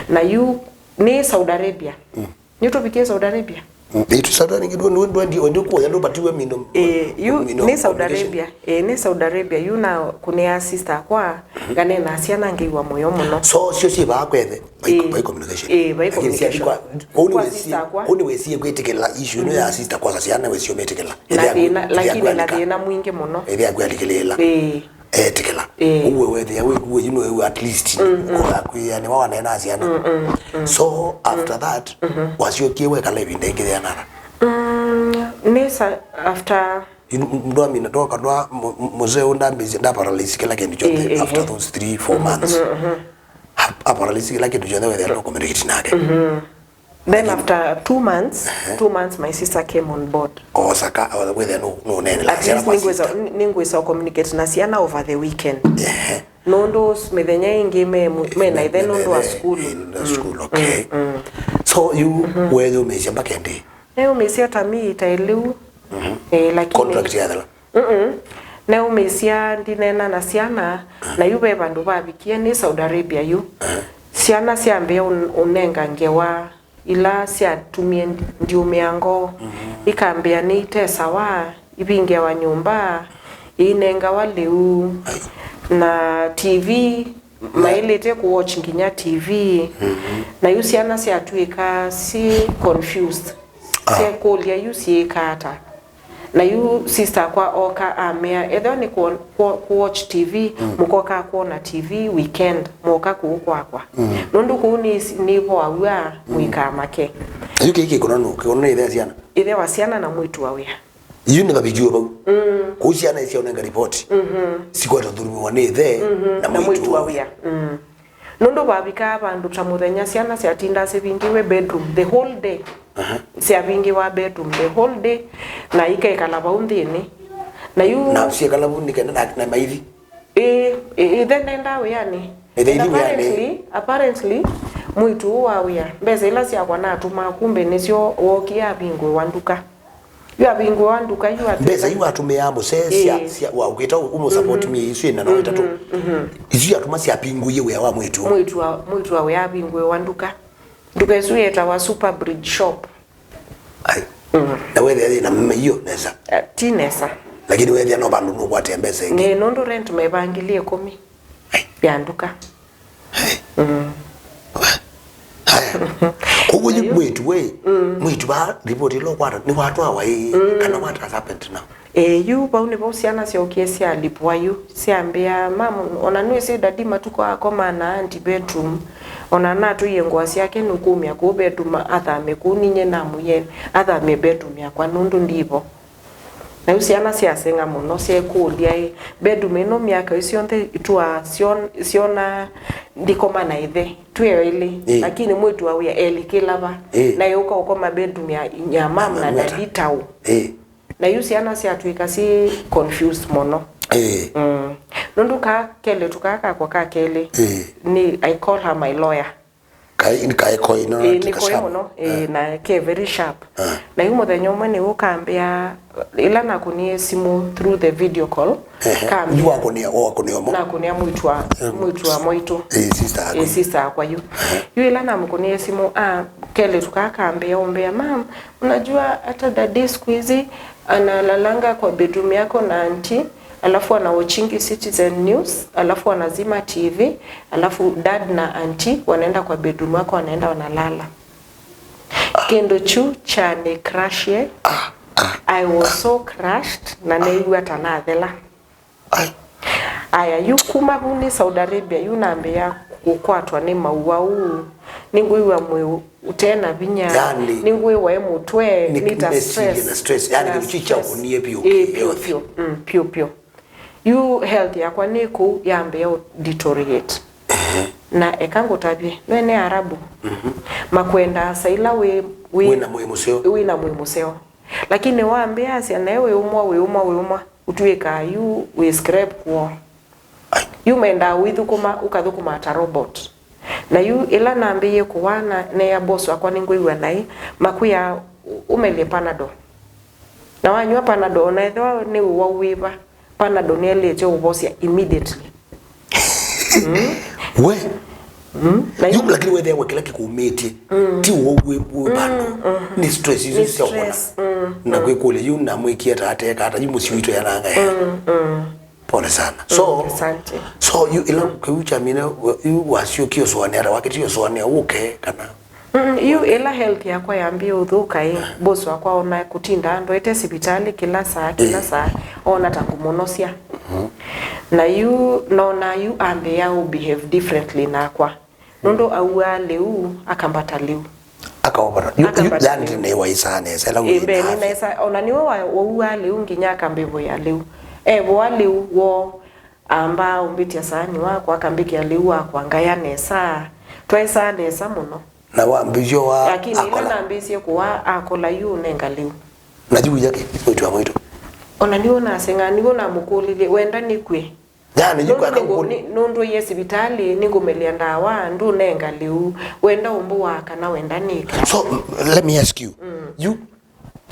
Na yu nĩ Saudi Arabia. Mm. Nĩtũvikie Saudi Arabia? Mm. Ĩĩ, tũ Saudi Arabia, ndu, ndu, ndu, ndu, ndu kuoya, ndũpatiwe mino. Eh, yu mino nĩ Saudi communication. Arabia. Eh, nĩ Saudi Arabia. Yu nakũnĩa sister akwa, nganeenaa syana ngew'a mũyo mũno. So, syo syĩ vaa kwethe, vai, eh, vai communication. Eh, vai communication. Lakini syana kwa, kũu nĩ kwa wĩsie, sister akwa. Kũu nĩ wĩsie kwĩtĩkĩla issue ĩno ya sister kwosa syana, wĩsie ũmĩtĩkĩla. Na thĩna, lakini na thĩna mwingĩ mũno. Ĩthĩa kwĩalikĩlĩĩla. Eh. Etĩkĩla. Eh. Ũguo wethĩa wĩkuwe, you know, at least, mm, mm, ũkoya kwĩanĩwa waneena syana. Mm, mm, mm. So, after that, mm-hmm, wasyokie wekala ĩvinda ĩngĩ yĩana ata? Mm, nesa after. Ndwamina, ndoka ndwa, mu-, mu-, mzee ũndambĩsye, ndaparalyze kĩla kĩndũ kyonthe, eh, eh, after, eh, Those three, four, mm-hmm, months. Mm-hmm, mm-hmm. Ap-, aparalyze kĩla kĩndũ kyonthe, wethĩa no communicate nake. Mm-hmm. Then after two months, uh-huh, two months, my sister came on board. Osaka, wethĩa no, no nene. At least nĩngwĩsa, nĩngwĩsa communicate na syana over the weekend. Uh-huh. Nũndũ s-, mĩthenya ĩngĩ me mu-, me na ithe nũndũ wa sukulu. Eh, nũndũ wa sukulu, okay. Mm, mm. So, you, mm-hmm, weyũmĩĩsya mpaka ĩndĩ? Neyũmĩĩsya ta mĩĩ ta ĩlĩu. Mm-hmm. Eh, lakini contract yathela? Mm-mm. Neũmĩĩsya ndineena na syana, na yu ve vandũ vavikie nĩ Saudi Arabia yu. Eh. Syana syambĩa ũn-, ũnenga ngewa ila syatumie ndi-, ndiũmĩa ngoo. Mm-hmm. Ikambĩa nĩitesawa, ivingĩawa nyũmba, iinengawa lĩu, ai, na T V, maĩlĩte kũwatch nginya T V. Mm-hmm. Na yu syana syatw'ĩka syĩ confused. Ah. Syekũlya yu syĩka ata? Na yu sister akwa oka amea, ethĩwa nĩ kũ-, kũ-, kũwatch T V, mm, mũkoka kwona T V weekend, mwoka kũu kwakwa. Mm. Nũndũ kũu nĩ, nĩvoaw'a, mm, mũikamake. Yu kĩĩ kĩkono nũ? Kĩkono nĩ ĩthe wa syana? Ĩthe wa syana na mwĩĩtu wa wĩa. Yu nĩ vavikiwe vau. Mm. Kũu syana isyaũnenga ripoti. Mm-hmm. Sikwata ũthũlũmiwa nĩ ĩthe, mm-hmm, na mwĩĩtu wa wĩa. Mm. Nũndũ vavikaa vandũ ta mũthenya syana syatindaa sivingĩwe bedroom the whole day. Aha. Syavingĩwa bedroom the whole day, na ikekala vau nthĩnĩ. Na yu na syekala vau nĩ kenda na, na maithi? Ĩĩ, ĩ-, ĩthe ndendaa wĩanĩ. Ĩthe ithi wĩanĩ. And apparently, apparently, mwĩĩtu ũũ wa wĩa, mbesa ila syakwa natũmaa kumbe nĩsyo wookie avingũĩwa nduka. Yu avingũĩwa nduka, yu atwĩka mbesa iu atũmĩaa mũsee sya, ĩĩ, sya, wa ũkĩta ũmũ support, mhm, mĩĩ isu ĩna na, mhm, ĩtatũ. Mhm. Isu yatuma syapingũie wĩa wa mwĩĩtu. Mwĩĩtu wa, mwĩĩtu wa wĩa avingũĩwa nduka. Nduka ĩsu yĩtawa Super Bridge Shop. Ai. Mm. Na wethĩa yĩna mĩio nesa? Eh, ti nesa. Lakini wethĩa no vandũ nũkwatia mbesa ĩngĩ. Nĩ nũndũ rent mevangĩlie ĩkũmi, ai, ya nduka. Hey. Mm. Haya. Koguo yu mwĩĩtu we, mm, mwĩĩtu va ripoti ĩla ũkwata, nĩwatwawa ĩ, mm, kana what has happened now? Ĩĩ, yu vau nĩvo syana syookie syalipwa yu, syambĩa, "Mam, ona nĩwĩsĩ daddy matukũ akomaa na auntie bedroom, ona natũie ngũa syake nũkumya kũu bedroom, athame kũu, ninyie namwĩe athamye bedroom yakwa nũndũ ndivo." Na yu syana syaseng'a mũno, syeekũlya, "Ĩ, bedroom ĩno myaka ĩsu yonthe itũaa syon-, syona ndikoma na ĩthe, twĩ elĩ, ĩĩ, lakini mwĩĩtu wa wĩa elikĩla va? Ĩĩ. Na yũka ũkoma bedroom ya, ya mam na daddy taũ?" Ĩĩ. Na yu syana syatw'ĩka syĩ confused mũno. Ĩĩ. Mm. Nũndũ kaa kelĩtu kaa kakwa ka kelĩ, ĩĩ, nĩ, I call her my lawyer. Kaĩ, nĩ kaĩ koi, no? Ĩĩ, nĩ koi mũno, ĩĩ, na ke very sharp. Ah. Na yu mũthenya ũmwe nĩw'o kambĩa, ĩla nakũnie simũ through the video call, ehe, kambĩa. Yu wakũnia, wakũnia ũmwe? Nakũnia mwĩĩtu wa, eh, mwĩĩtu wa mwaitũ. Ĩĩ, sister yakwa. Ĩĩ, sister yakwa yu. Ehe. Yu ĩla namũkũnie simũ, ah, kelĩtu kaa kambĩa, ũmbĩa, "Mam, unajua hata daddy siku hizi analalanga kwa bedroom yako na auntie, alafu anawatchingi Citizen News, alafu anazima T V, alafu dad na auntie wanaenda kwa bedroom yako, wanaenda wanalala." Kĩndũ kyu kyani crushie. Ah, ah, I was so crushed, na neew'a ta nathela. Ai. Aya, yu kuma vu nĩ Saudi Arabia, yu nambĩa kũkwatwa nĩ mauwau, nĩngwĩw'a mwĩĩ ũte na vinya, yani, nĩngwĩw'a e mũtwe, nĩ, nĩ ta nĩ stress. Na stress. Yani, kĩndũ kyu kyakũnie vyũ, ĩĩ, vyũ, kĩyothi. Vyũ, mm, vyũ, vyũ. Yu health yakwa nĩ kũu yambĩa ũ deteriorate. Ehe. Na eka ngũtavye, nĩwene Arabu, mhm, makwenda asa ila wĩ, wĩ, wĩna mwĩĩ mũseo. Wĩna mwĩĩ mũseo. Lakini wambĩa asya nae wĩũmwa, wĩũmwa, wĩũmwa, ũtw'ĩkaa yu wĩ scrap kwoo. Ai. Yu mendaa ũithũkũma, ũkathũkũma ta robot. Na yu ĩla nambĩĩe kũwaa na neea boss wakwa nĩngwĩw'a naĩ, makwĩa, "Ũmelye Panadol." Na wanywa Panadol, ona ethĩwa nĩ ũwau wĩva, Panadol nĩelĩte ũvosya immediately. We. Mm. Na yu, lakini wethĩawa kĩla kĩkũmĩtye ti ũwau wĩ, wĩ Panadol. Nĩ stress isu sya ũkũna. Na kwĩkũlya yu namwĩkie ta ateka ata yu mũsyĩ witũ yananga ya. Pole sana. So, mm, asante. So yu ila kĩu kyamina yu wasyokie ũsũanĩa ta wakĩtie ũsũanĩa ũke kana? Mm, yu ĩla health yakwa yambie ũthũka ĩ, boss wakwa ona kũtinda andwete sivitalĩ kĩla saa kĩla saa, ona ta ngũmũnosya. Na yu nona yu ambĩa ũ behave differently nakwa. Nũndũ auaa lĩu, akambata lĩu. Akaovata. Yu, yu, akambata yani lĩu. Nĩ waisaa nesa ĩla wĩ mbee nĩ nesa, ona nĩwe wa, wauaa lĩu nginya akambĩvũĩa lĩu. Evoa lĩu woo, ambaa ũmbĩtya saani wakwa, akambĩkĩa lĩu wakwa, ngaya nesa. Twaĩsaa nesa mũno. Na wambĩsyo wa. Lakini ĩla akola. Nambĩĩsye kũwa, akola yu ũnenga lĩu. Na yu wĩyake, mwĩtu wa mwĩtu. Ona nĩw'o naseng'aa, nĩw'o namũkũlilye, wenda nĩkw'e? Yani, yu kwaka nĩngũ-, nĩ-, nũndũ ye sivitalĩ, nĩngũmelya ndawa, ndũnenga lĩu, wenda ũmbũaa kana wenda nĩka. So, let me ask you, mm, yu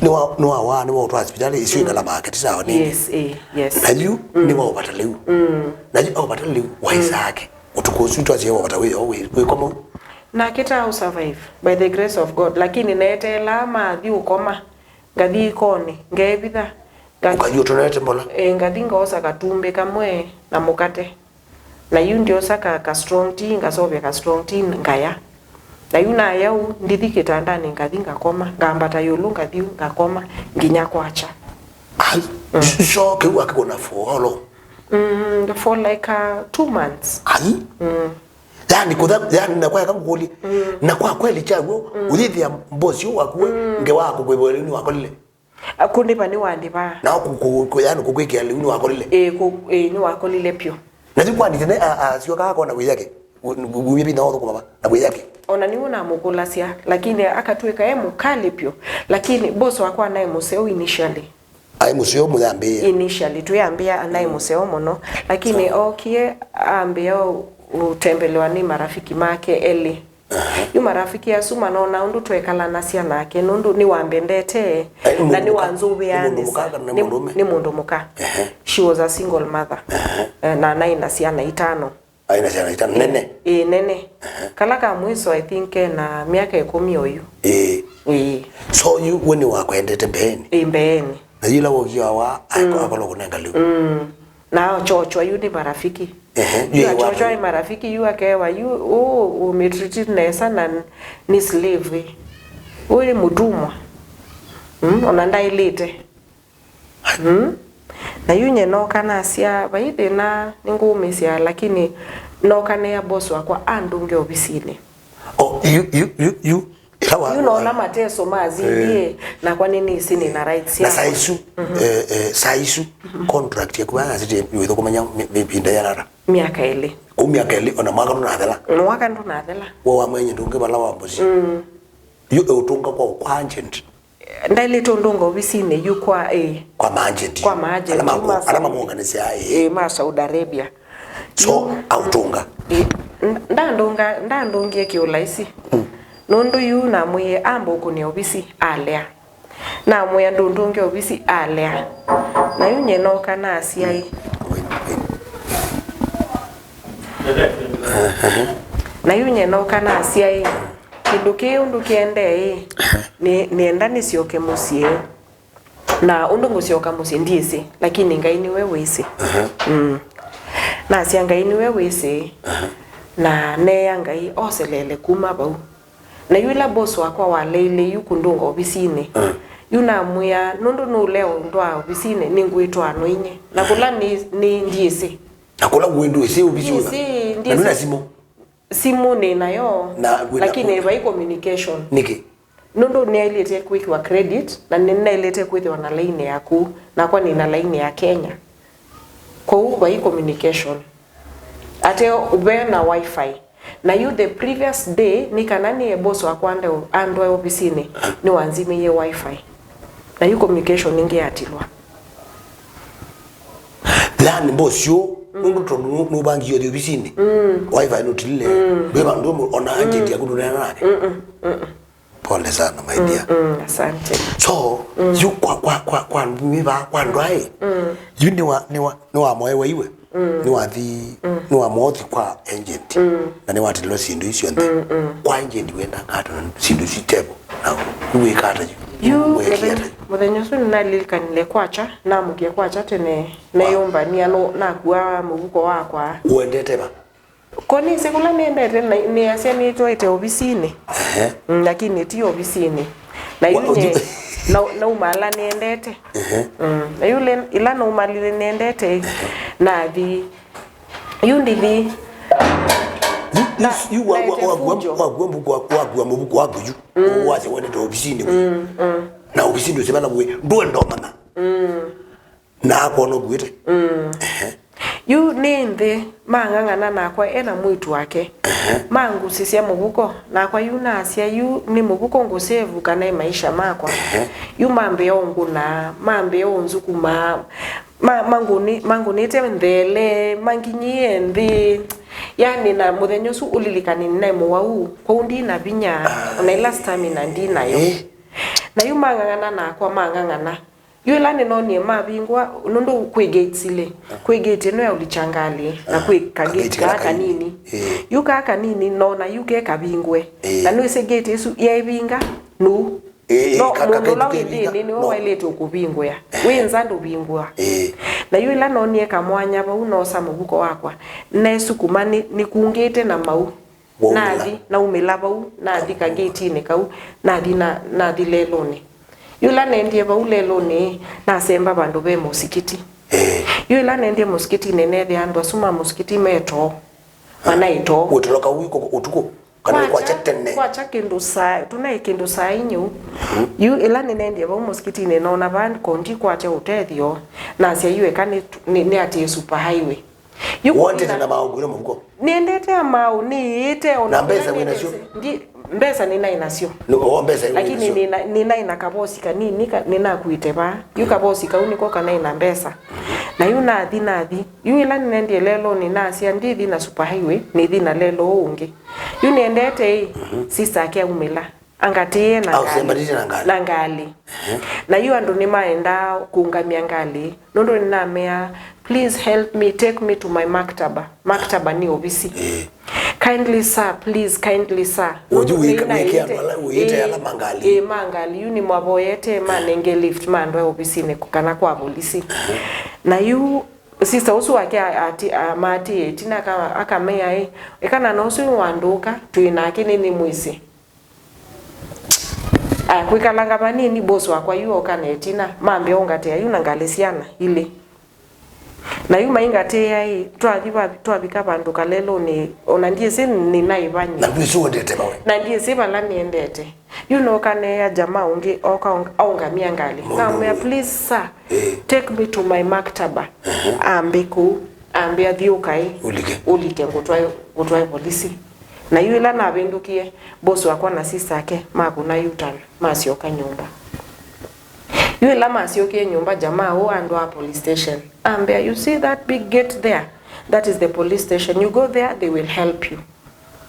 nĩwa, nĩwawaa, nĩwaũtwaa sivitalĩ, isu, mm, ĩkala market, sawa, nĩ? Yes, eh, yes. Na yu, mm, nĩwaũvata lĩu. Mm. Na yu aũvata lĩu, waisake. Mm. Ũtukũ ũsu twasye waũvata wĩ, wĩ, wĩ koma. Nake ta ũsurvive, by the grace of God, lakini neeteelaa mathi ũkoma. Ngathi ikonĩ, ngeevitha. Nga-, ũkathi ũtonete mbola? Ĩĩ, ngathi ngaosa katumbĩ kamwe na mũkate. Na yu ndyosa ka, ka strong tea, ngaseũvya ka strong tea, ngaya. Na yu naya ũu, ndithi kĩtandanĩ, ngathi ngakoma, ngambata ĩũlũ, ngathi ngakoma, nginya kwakya. Ai, mm, so kĩu wakĩkũna for how long? Mm, for like, uh, two months. Ai? Mm. Yani, kũtha, yani, na kwa eka ngũkũlye, mm, na kwa kweli kyaw'o, mm, ũyĩthĩa boss ũyũ waku we, mm, ngewa akũkwĩvoya nĩ wakolile? Akũndĩva nĩwandĩvaa. Na kũ-, kũ-, kũ-, yani kũkwĩkĩa lĩu nĩwakolile? Ĩĩ, kũ-, ĩĩ, nĩwakolile pyũ. Na yu kwani tene a-, asyoka akona wĩyake? Wĩmbi na ũthũkũma va na wĩyake? Ona nĩw'o namũkũlasya, lakini akatw'ĩka e mũkalĩ pyũ. Lakini boss wakwa naĩ mũseo initially. Aĩ mũseo mũyambĩĩa? Initially, twĩyambĩa anaĩ mũseo mũno. Lakini ookie ambĩa ũtembelewa nĩ marafiki make elĩ. Aha. Yu marafiki asu manona ũndũ tweekalanasya nake, nũndũ nĩwambendete, na nĩwanzũvĩaa nesa. Nĩ mũndũ mũka kana nĩ mũndũũme? Nĩ mũndũ mũka. Ehe. She was a single mother. Ehe. Eh, na anaĩ na syana itano. Aĩ na syana itano nene? Ĩĩ, nene. Ehe. Kala ka mwiso, I think, kena myaka ĩkũmi oyu. Ĩĩ. Ĩĩ. So yu we nĩwakwendete mbeenĩ? Ĩĩ, mbeenĩ. Na yĩla wokie wawa, mm, akolwa kũnenga lĩu? Mm. Na achochwa yu nĩ marafiki. Ehe, yu yu achochwa nĩ marafiki, yu akewa, yu, ũ, ũmĩtreat nesa na n-, nĩ slave. Ũyĩ mũtumwa. Mm, ona ndaĩlĩte. Mm. Na yu nye noka nasya, vai thĩna nĩngũũmĩsya, lakini noka nĩa boss wakwa andũnge ovisinĩ. Oh, yu, yu, yu, yu. Yu noona mateso mazindie, eh, nakwa nĩnĩsĩ nĩna rights syakwa. Na saa isu, mhm, eh, eh, saa isu, mhm, contract yaku ya city nĩwĩthũkũmanya mĩ-, mĩvinda yanata? Myaka ĩlĩ. Kũu myaka ĩlĩ, ona mwaka ndũnathela? Mwaka ndũnathela. We wamwenye ndũngĩ vala wa mbosi? Mm. Yu eũtũnga kwa, kwa agent? Ndaĩlĩte ũndũnga ovisinĩ yu kwa, ĩĩ. Kwa maagent. Kwa maagent, ala ma-, yu ma ala Saudi. Mamũnganĩsya, ĩĩ. Ĩĩ, ma Saudi Arabia. So, yu aũtũnga? Ĩĩ, n-, ndandũnga, ndandũngie kĩũlaisi. Mm. Nũndũ yu namwĩie amba ũkũnĩa ovisi, alea. Namwĩa ndũndũnge ovisi, alea. Na yu nye nooka nasya ĩ. Na yu nye nooka nasya ĩ. Kĩndũ kĩĩ ũndũ kĩendee ĩ, nĩ, nĩenda nĩsyoke mũsyĩ. Na ũndũ ngũsyoka mũsyĩ ndyĩsĩ, lakini Ngai nĩwe wĩsĩ. Aha. Mm. Nasya Ngai nĩwe wĩsĩ, aha, na neea Ngai oseleele kuma vau. Na yu ĩla boss wakwa waleile yu kũndũnga ovisinĩ, ah, yu namwĩa, nũndũ nũlea ũndwaa ovisinĩ, nĩngwĩtwaa nũinye. Na kũla nĩ, nĩ ndyĩsĩ. Na kũla ũĩ ndwĩsĩ ovisi ũla? Ndyĩsĩ, na ndwĩna ndyĩsĩ. Simũ? Simũ nĩ nayo, na wĩna, lakini wĩna vai communication. Nĩkĩ? Nũndũ nĩaĩlĩte kwĩkĩwa credit, na nĩnaĩlĩte kwĩthĩwa na laini yaku, nakwa nĩ na laini ya Kenya. Kwoou vai communication. Ateo ve na wifi. Na yu the previous day, nĩ kana nĩe boss wakwa ande-, andwae ovisinĩ, nĩwanzimĩie wifi. Na yu communication ĩngĩ yatilwa. Yaani boss ũũ, mm, nũndũ tondũ nũ-, nũvangie ũthi ovisinĩ, mm, wifi nũtilile, mm, ndwĩ vandũ ũmwe, ona agent yaku ndũneena nake. Mm-mm, mm-mm. Pole sana, my dear. Mm, asante. So, yu kwa, kwa, kwa, kwa andũ mĩvaa, kwa andũ aĩ, yu nĩwa, nĩwa, nĩwamoewa iwe. Nĩwathi, nĩwamothi kwa agent. Na nĩwatilwa syĩndũ isu syonthe. Kwa agent wenda ngato na syĩndũ isu itevo. Na wĩka ata yu? Yu wĩkie ata yu? Mũthenya ũsu nĩnalilikanile kwakya, namũkie kwakya tene, neyũmbania, no, nakua mũvuko wakwa. Ũendete va? Ko nĩsĩ kũla nĩendete, na nĩasya nĩtwaĩte ovisinĩ. Ehe. Mm, lakini ti ovisinĩ. Na yu nye, na, nauma ala nĩendete. Ehe. Mm, na yu le, ila naumalile nĩendete, nathi. Yu ndithi. Yu, yu, yu wa, wa, naete wa, wa, funjo. Wakua mbuku, wa, wakua mũvuko waku yu. Wasya wendete ovisinĩ. Mm, mm. Na ovisinĩ ũsĩ vala wĩ, ndũenda ũmanya. Mm. Na akwona ũkuĩte. Mm. Ehe. Yu nĩ nthĩ, mang'ang'ana nakwa e na mwĩĩtu wake. Ehe. Mangusisya mũvuko, nakwa yu nasya, yu nĩ mũvuko ngũsevu kana ĩ maisha makwa. Ehe. Yu mambĩa ũngũna, mambĩa ũnzukuma, ma, mangũni, mangũnĩte nthele, manginyie nthĩ. Yani, na mũthenya ũsu ũlilikane nĩnaĩ mũwau, kwoou ndi na vinya, ona ila stamina ndi nayo. Eh. Na yu mang'ang'ana nakwa, mang'ang'ana. Yu ĩla nĩnoonie mavingwa, nũndũ kwĩ gates ilĩ, kwĩ gate ĩno ya ũlikya ngalĩ, na kwĩ ka gate kaa kanini. Ĩĩ. Yu kaa kanini, noona yu ke kavingwe. Ĩĩ. Na nĩwĩsĩ gate ĩsu yaĩvinga, nũũ? Ĩĩ, no, ka-, ka-, mũndũ ũla wĩ nthĩnĩ nĩwe waĩlĩte ũkũvingũĩa. Wĩ nza ndũvingũa. Ĩĩ. Na yu ĩla noonie kamwanya vau, noosa mũvuko wakwa, nesukuma nĩ-, nĩkungĩte na mau. Waumĩla. Nathi, naumĩla vau, nathi kagetinĩ kau, nathi na, nathi lelũnĩ. Yũla nendie vau lelũnĩ, nasemba vandũ ve mũsikiti. Eh. Yũla nendie mũsikitinĩ, neethĩa andũ asu ma mũsikiti me too. Manaĩ too. Ũtoloka wiko ũtukũ? Kana kwakya, kwakya tene? Kwakya kĩndũ saa, tũnaĩ kĩndũ saa inya ũu. Mhm. Yu ĩla nĩnendie vau mũsikitinĩ, noona vaa ko ndikwate ũtethyo, nasya yu eka nĩ, nĩ, nĩatĩe super highway. Yu wondete kũthi na maũngũĩlo mũvuko? Nĩendete amaũ, nĩĩte ona. Na mbesa wĩ nasyo? Ndi, mbesa nĩnaĩ nasyo. Nĩ, o mbesa wĩ nasyo? Lakini nĩna, nĩnaĩ na kavosi kanini ka, nĩnakuĩte vaa. Yu kavosi kau nĩko kanaĩ na mbesa. Na yu nathi, nathi. Yu ĩla nĩnendie lelũnĩ, nasya ndithi na super highway, nĩthi na lelũ ũũ ũngĩ. Yu nĩendete ĩ, sister ake aumĩla. Angatĩĩe na ngalĩ. Ausembanĩtye na ngalĩ. Na ngalĩ. Ehe. Na yu andũ nĩmaendaa kũngamya ngalĩ, nũndũ nĩnamea, "Please help me, take me to my maktaba." Maktaba nĩ ovisi. Ĩĩ. "Kindly sir, please, kindly sir." Ũthi wĩka, wĩke andũ ala, wĩĩte ala ma ngalĩ. Ĩĩ, ma ngalĩ. Yu nĩmavoyete manenge lift mandwae ovisinĩ kana kwa volisi. Ehe. Na yu sister ũsu wake a-, ati-, a-, maatĩĩe ĩtina aka-, akamea ĩ, "Ĩkana na ũsu wandũka, twĩ nake nĩnĩmwĩsĩ." Aya, kwĩkalanga vanini, boss wakwa yu oka na ĩtina, mambĩa ũngatĩa yu na ngalĩ syana ilĩ. Na yu maingatĩĩa ĩ, twathi va-, twavika vandũ kalelũnĩ, ona ndyĩsĩ nĩnaĩ va nyie. Na ndwĩsĩ ũendete vawe. Na ndyĩsĩ vala nĩendete. Yu nooka neea jamaa ũngĩ, oka ong-, aũngamia ngalĩ. Mũndũ namwĩa, ũyũ. "Please, sir, eh, take me to my maktaba." Ehe. Ambe kũu. Ambĩa, "Thiũka ĩ, ũlike, ũlike ngũtwae, ngũtwae volisi." Na yu ĩla navĩndũkie, boss wakwa na sister ake makũna U-turn, masyoka nyũmba. Yu ĩla masyokie nyũmba, jamaa ũũ andwaa police station. Ambĩa, "You see that big gate there? That is the police station. You go there, they will help you."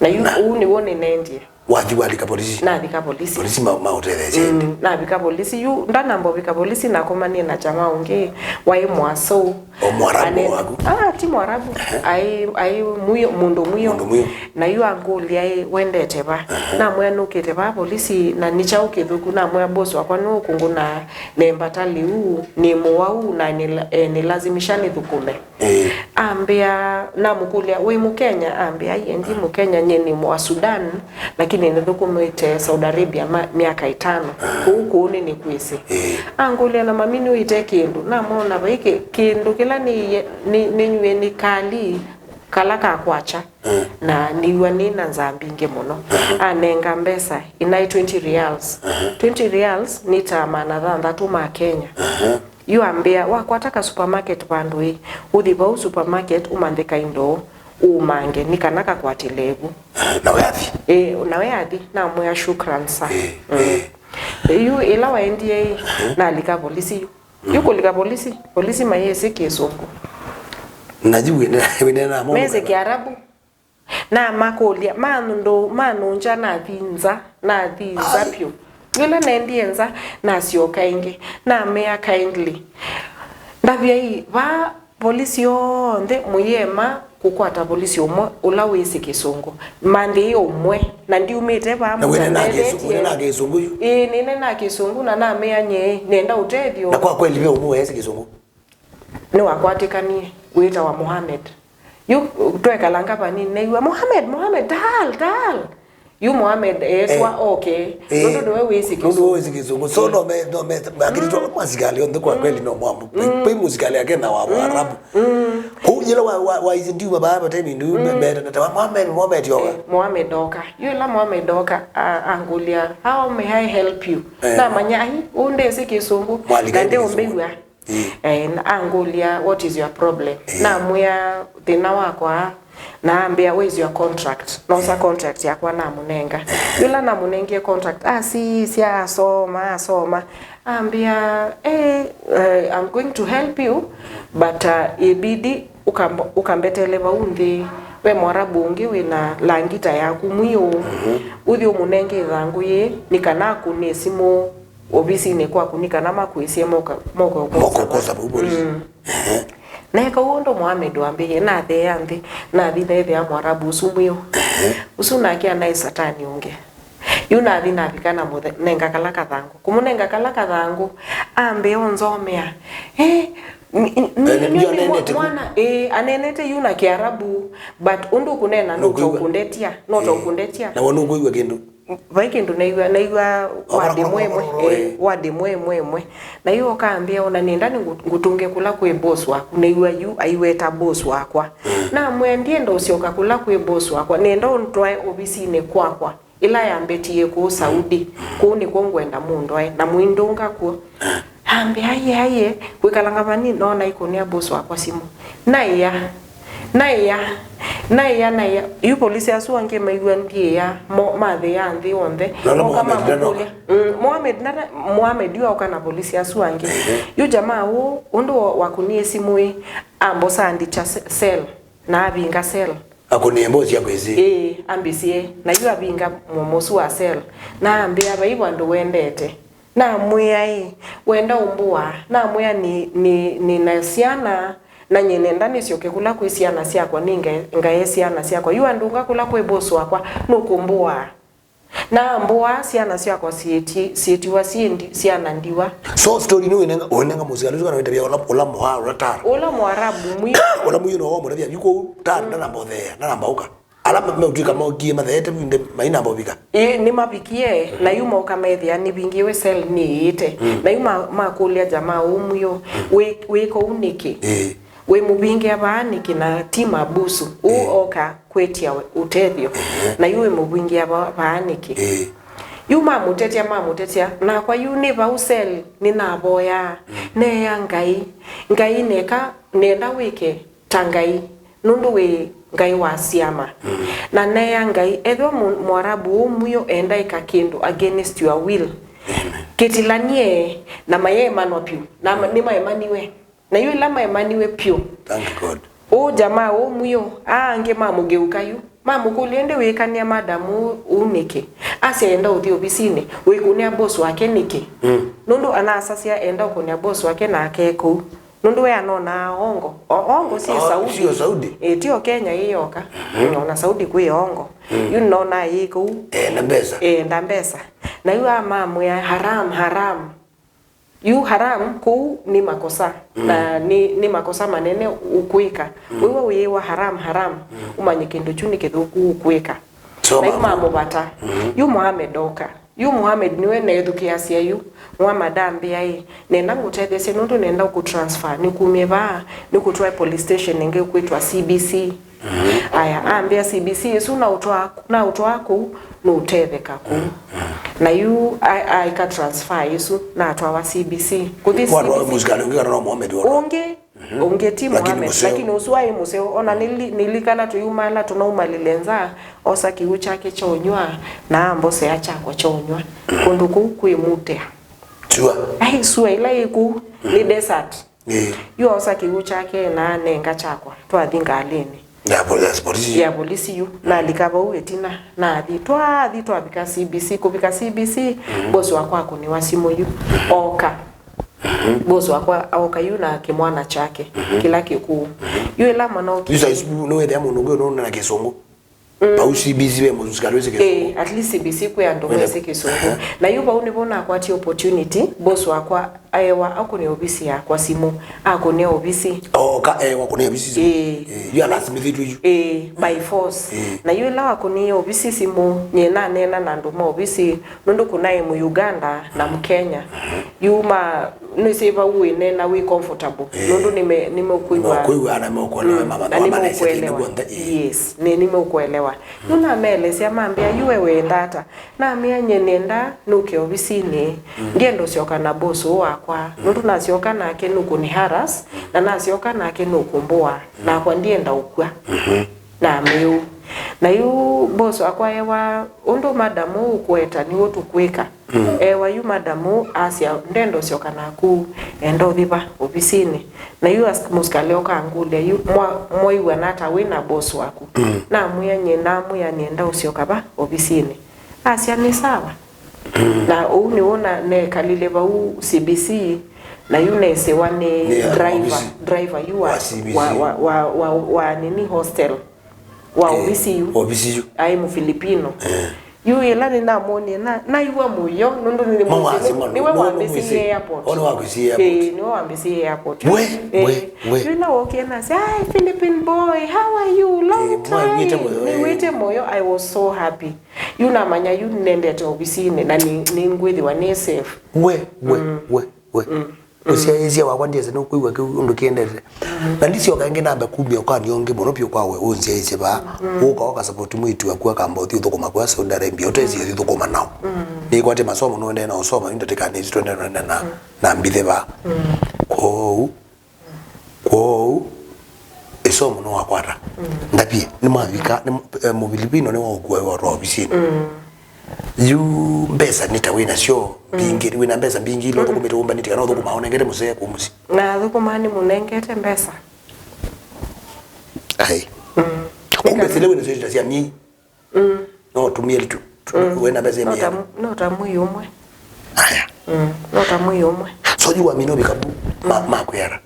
Na yu ũu nĩw'o nĩnendie. Wathi walika polisi? Navika polisi. Polisi ma-, maũtetheesya ĩndĩ? Mm, navika polisi. Yu ndanamba ũvika polisi, nakomanie na jamaa ũngĩ waĩ Mwasũ. O Mwarabu waku? Ah, ti Mwarabu. Ehe. Aĩ, aĩ mũyo, mũndũ mũyo. Mũndũ mũyo. Na yu angũlya ĩ, "Wendete va?" Ehe. Namwĩa, "Nũkĩte va polisi, na nĩ kyaũ kĩthũku?" Namwĩa, "Boss wakwa nũkũngũna nembata lĩu, nĩ mũwau, na nĩ la-, eh, nĩlazimisha nĩthũkũme." Ĩĩ. Ambĩa, namũkũlya, "Wĩ Mũkenya?" Ambĩa, "Ai, ndi Mũkenya, nyie nĩ mwa Sudan, lakini nĩthũkũmĩte Saudi Arabia ma-, myaka ĩtano. Kũu, kũu nĩnĩkwĩsĩ." Ĩĩ. Angũlya, "Na mami nĩwĩte kĩndũ?" Namwona vai kĩ-, kĩndũ kĩla nĩie-, nĩ-, nĩnywie nĩ kali kala ka kwakya, na nĩw'a nĩ na nzaa mbingĩ mũno. Anenga mbesa, inaĩ twenty reals. Twenty reals nĩ ta maana thanthatũ ma Kenya. Yu ambĩa, "Wakwata ka supermarket vandũ ĩ, ũthi vau supermarket ũmanthĩka indo, ũmange, nĩ kana kakwatĩle vu." Nawe athi? Ĩĩ, nawe athi, namwĩa, "Shukran, sir." Ĩĩ, ĩĩ. Yu ĩla waendie ĩ, nalika polisi yu. Yu kũlika polisi, polisi mayĩsĩ Kĩsũngũ. Na yu wĩne-, wĩneena namo mesĩ Kĩarabu. Namakũlya, manũndũ, manũngya nathi nza, Nathi nza vyũ. Yĩla naendie nza, nasyoka ĩngĩ. Namea kindly, ndavyai, vaa polisi yonthe mũyĩema kũkwata polisi ũmwe ũla wĩsĩ Kĩsũngũ. Mandĩie ũmwe, na ndiumĩte vaa. Na wĩnena Kĩsũngũ, mũtandethetie. Wĩnena Kĩsũngũ yu? Ĩĩ, nĩnena Kĩsũngũ, na namea nyie, nenda ũtethyo. Na kwa kweli ve ũmwe wesĩ Kĩsũngũ? Nĩwakwatĩkanie, wĩtawa Mohamed. Yu twekalanga vanini, new'a, "Mohamed, Mohamed, tal, tal." Yu Mohamed eetwa, eh, oke, eh, nũndũ nĩwe wĩsĩ Kĩsũngũ. Nũndũ wĩsĩ Kĩsũngũ. So, no me, no me, akĩtwa, mm, masikalĩ onthe kwa, mm, kweli no mwamu. Mm. Kwĩ mũsikalĩ akena wa, mm, Mwarabu. Mm. Kũu yĩla wa, wa, wa izi ndiuma vaa vate mindu, mm, me, me, natawa, "Mohamed, Mohamed, yoka." Eh, Mohamed oka. Yu ĩla Mohamed oka, a, angũlya, "How may I help you?" Eh. Namanya, "Ai, ũũ ndesĩ Kĩsũngũ." Mwalika na ĩndĩ Kĩsũngũ. Ndeũmbĩw'a. Mm. Eh, na angũlya, "What is your problem?" Eh. Namwĩa thĩna wakwa, na ambĩa, "Where is your contract?" Nosa contract yakwa namũnenga. Yĩla namũnengie contract, asisya, asoma, asoma. Ambĩa, "Eh, eh, I'm going to help you, but, uh, ibidi ũkamb-, ũkambetele vau nthĩ, ve Mwarabu ũngĩ wĩna langita yaku mwiũ, mhm, ũthi ũmũnenge ĩthangũ yĩĩ, nĩ kana akũnĩe simũ ovisinĩ kwaku, nĩ kana makwĩsĩe moka, moka ũkosa." Moka ũkosa vau polisi. Mm. Ehe. Neeka ũu ũndũ Mohamed wambĩie, natheea nthĩ, nathi neethĩa Mwarabu ũsu mwiũ. Ehe. Ũsu nake anaĩ satani ũngĩ. Yu nathi navika namũnenga kala kathangũ. Kũmũnenga kala kathangũ, ambĩa ũnzomea. Eh, ni, ni, eh, nĩ, nĩ, nĩ ndio nĩ anenete mwa-, ku- mwana, eh, anenete yu na Kĩarabu, but ũndũ ũkũneena nũtaũkũndetia, nũtaũkũndetia. Eh. Na we nũkwĩw'a kĩndũ? Vai kĩndũ naĩw'a, naĩw'a word ĩmwe ĩmwe, eh, word ĩmwe ĩmwe ĩmwe. Na yu ũkambĩa, "Ona nĩenda nĩ ngũ-, ngũtũnge kũla kwĩ boss waku." Naĩw'a yu aiweta boss wakwa. Mm. Namwĩa, "Ndienda ũsyoka kũla kwĩ boss wakwa. Nĩenda ũntwae ovisinĩ kwakwa, ĩla yambetie kũu Saudi. Mm. Kũu nĩkw'o ngwenda mũndwae." Na mũindũnga kw'o. Ambĩa, "Aiye, aiye, kwĩkalanga vanini, no naikũnĩa boss wakwa simũ." Naĩa, naĩa, naĩa, naĩa. Yu polisi asu angĩ maiw'a ndiĩa, mo-, mathĩĩa nthĩ yonthe. Na no moka Mohamed mamũkũlya. Mm, Mohamed, nata, Mohamed yu aũka na polisi asu angĩ. Ehe. Yu jamaa ũũ, ũndũ wa-, wakũnie simũ ĩ, ambosa andikya se-, cell, na avinga cell. Akũnie mbosi ya kwĩsĩ. Ĩĩ, ambĩsye, na yu avinga mũomo ũsu wa cell, na ambĩa, "Vai vandũ wendete." Namwĩa, "Ĩ, wenda ũmbũa?" Namwĩa, "Nĩ, nĩ, nĩ na syana, na nyie nenda nĩsyoke kũla kwĩ syana syakwa, nĩngae, ngae syana syakwa. Yu andũnga kũla kwĩ boss wakwa, nũkũmbũa?" Na ambũa, syana syakwa syĩti-, syĩtiwa syĩ ndi-, syana ndiwa. So, story nĩ ũinenga, ũinenga mũsikalĩ ũsu kana wĩtavya ũla, ũla mũha, ũla tar. Ũla Mwarabu mwi- Ũla mwiũ no wamũtavya, "Yu kũu tar, mm, ndanambotheea, ndanambaũka." Ala me-, meũtw'ĩka mokie matheete vinde mainamba ũvika. Ĩĩ, nĩmavikie, na yu moka methĩa nĩvingĩwe cell nĩĩte. Mm. Na yu ma-, makũlya jamaa ũũ mwiũ, "Wĩ, wĩ kũu nĩkĩ? Ĩĩ. Wĩmũvingĩa vaa nĩkĩ na ti mabusu? Ũũ, ĩĩ, oka kwĩtya we-, ũtethyo. Ehe. Na yu wĩmũvingĩa va-, vaa nĩkĩ?" Ĩĩ. Yu mamũtetya, mamũtetya. Nakwa yu nĩ vau cell nĩnavoyaa. Mm. Neea Ngai, "Ngai, neka nenda wĩke ta Ngai, nũndũ wĩ Ngai wa syama." Mm. Na neea Ngai, "Ethĩwa mũ-, Mwarabu ũũ mwiũ enda ĩka kĩndũ against your will, amen, kĩtilany'e." Na mayeemanwa vyũ. Na ma-, nĩmaemaniwe. Na yu ĩla maemaniwe vyũ. Thank God. Ũũ jamaa ũũ mwiũ, aa angĩ mamũgeũka yu. Mamũkũlya, "Ĩndĩ wĩĩkanĩa madam ũũ, ũũ nĩkĩ? Asya enda ũthi ovisinĩ, wĩkũnĩa boss wake nĩkĩ?" Mm. Nũndũ anasasya enda ũkũnĩa boss wake na ake kũu. Nũndũ we anonaa ongo. O-, ongo syĩ, oh, Saudi. Sio Saudi? Ĩ, ti o Kenya yĩ yoka. Mhm. Ona Saudi kwĩ ongo. Mm. Yu nonaa yĩ kũu. Enda mbesa. Enda mbesa. Na yu amamwĩa, "Haram, haram." Yu haram kũu nĩ makosa. Mm. Na nĩ, nĩ makosa manene ũkwĩka. Mm. Wĩw'a ũyĩwa haram, haram, mm, ũmanye kĩndũ kyu nĩ kĩthũku ũkwĩka. So, na yu mamũ- mamũvata. Mm. Yu Mohamed oka. Yu Mohamed nĩwe neethukĩĩasya yu. Mohamed ambĩa, "Ĩ, nenda ngũtetheesye nũndũ nenda ũkũ transfer. Nĩkumie vaa, nĩkũtwae police station ĩngĩ kwĩtwa C B C." Mhm. Aya, ambĩa C B C ĩsu naũtwaa, naũtwaa kũu, nũũtetheka kũu. Mhm. Na yu a-, aĩka transfer ĩsu, natwawa C B C. Kũthi watwawa C B C. Mũsikalĩ ũngĩ kana no Mohamed watwawa? Ũngĩ, mhm, ũngĩ ti Mohamed, lakini mũseo. Lakini ũsu aĩ mũseo. Ona nĩli-, nĩlikana tũyumala tũnaumalile nza, osa kĩw'ũ kyake kya ũnyw'a, na ambosea kyakwa kya ũnyw'a. Mhm. Kũndũ kũu kwĩ mũtea. Sure. Ai, sua ĩla yĩ kũu, mhm, nĩ desert. Ĩĩ. Yu oosa kĩw'ũ kyake na anenga kyakwa, twathi ngalĩnĩ. Ya po-, ya polisi. Ya polisi yu. Nalika vau ĩtina, nathi, twathi twavika C B C, kũvika C B C, boss wakwa akũnĩwa simũ yu. Oka. Boss wakwa aoka yu na kĩmwana kyake, kĩla kĩkũũ. Yu ĩla mwana oki- Yu saa isu nĩwethĩa mũndũ ũngĩ ũnũna na kĩsũngũ. Vau C B C ve mũsikali wĩsĩ kĩsũngũ. Eh, at least C B C kwĩ andũ mesĩ kĩsũngũ. Na yu vau nĩvo nakwatie opportunity, boss wakwa aewa akũnĩa ovisi yakwa simũ, akũnĩa ovisi. Oh, ka ewa kũnĩa ovisi simũ. Eh. Eh, yu alasimithĩtwe yu. Eh, by force. Eh. Na yu ĩla wakũnĩie ovisi simũ, nyie naneena na andũ ma ovisi, nũndũ kũnaĩ Mũuganda na Mũkenya. Yu ma nĩsĩ vau wĩneena wĩ comfortable. Eh. Nũndũ nĩme-, nĩmeũkwĩw'a. Nĩmeũkwĩw'a na nĩmeũkũelewa. Mm, ma-, na ma-, ma-, message nĩmeũkũelewa. Nĩguo nthĩ. Yes, nĩ, nĩmeũkũelewa. Yu nameelesya mambĩa, "Yu we wenda ata?" Namĩa, "Nyie nĩenda nũke ovisinĩ. Ndienda ũsyoka na boss ũũ wakwa. Nũndũ nasyoka nake nũkũnĩ harass, na nasyoka nake nũkũmbũa. Nakwa ndienda ũkw'a." Na mĩu. Na yu boss wakwa ewa, "Ũndũ madam ũũ ũkũeta nĩw'o tũkwĩka." Ewa yu madam ũũ asya, "Ndenda ũsyoka naku, enda ũthi va ovisinĩ." Na yu as-, mũsikali ũkangũlya, "Yu mwa-, mwaiw'ana ata wĩ na boss waku?" Namwĩa, "Nyie namwĩa nĩenda ũsyoka va ovisinĩ." Asya, "Nĩ sawa." Na ũu nĩw'o na-, nekalile vau C B C, na yu nesĩwa nĩ Nĩ driver, ovisi driver yu wa, wa C B C. Wa, wa, wa, wa, wa nini hostel. Wa Eh, ovisi yu. Ovisi yu. Aĩ Mũfilipino. Eh. Yu ĩla nĩnamwonie na, naiw'a mũyo, nũndũ nĩ Mwa mũsĩ-, wasema, nĩwe no, no, wambĩsĩie mwĩsĩ. Airport. One wakwĩsĩie airport. Eh, nĩwe wambĩsĩie airport. We, Eh, we, we. Yu ĩla wokie nasya, "Hi, Philippine boy, how are you? Long Eh, mwa time." Wĩte mũyo, eh. Nĩwĩte mũyo, I was so happy. Yu namanya yu nendete ovisinĩ na nĩ, nĩngwĩthĩwa nĩ safe. We, we, we, we. Ũsyaĩĩsya wakwa ndyĩsĩ nũkwĩw'a kĩu ũndũ kĩendete. Na ndisyoka ĩngĩ nambe kumya ũkany'o ũngĩ mũno vyũ kwa we ũnsyaĩĩsye vaa. Ũka ũkasapoti mwĩĩtu waku akamba ũthi ũthũkũma kũya Saudi Arabia, ũtesĩ ũthi thũkũma nao. Nĩkwatĩ masomo nũendee na ũsoma, yu ndatĩkanĩsĩ twende twende na, na mbithĩ vaa. Kwoou, kwoou, ĩsomo nĩwakwata. Ndavye, nĩmavika, nĩ, eh, Mũvilipino nĩwaũkua watwa ovisinĩ. Yu mbesa nĩ ta wĩ nasyo mbingĩ, wĩ na mbesa mbingĩ ila ũthũkũmĩte ũmbanĩtye kana ũthũkũmaa ũnengete mũsee kũu mũsyĩ? Na athũkũmaa nĩmũnengete mbesa. Ai. Kumbe sile wĩ nasyo ita sya mii. No ũtũmĩe tu, tu, wĩ na mbesa mii. No ta mwi ũmwe. Aya. No ta mwi ũmwe. So yu wamina ũvika vu, ma, makwĩara.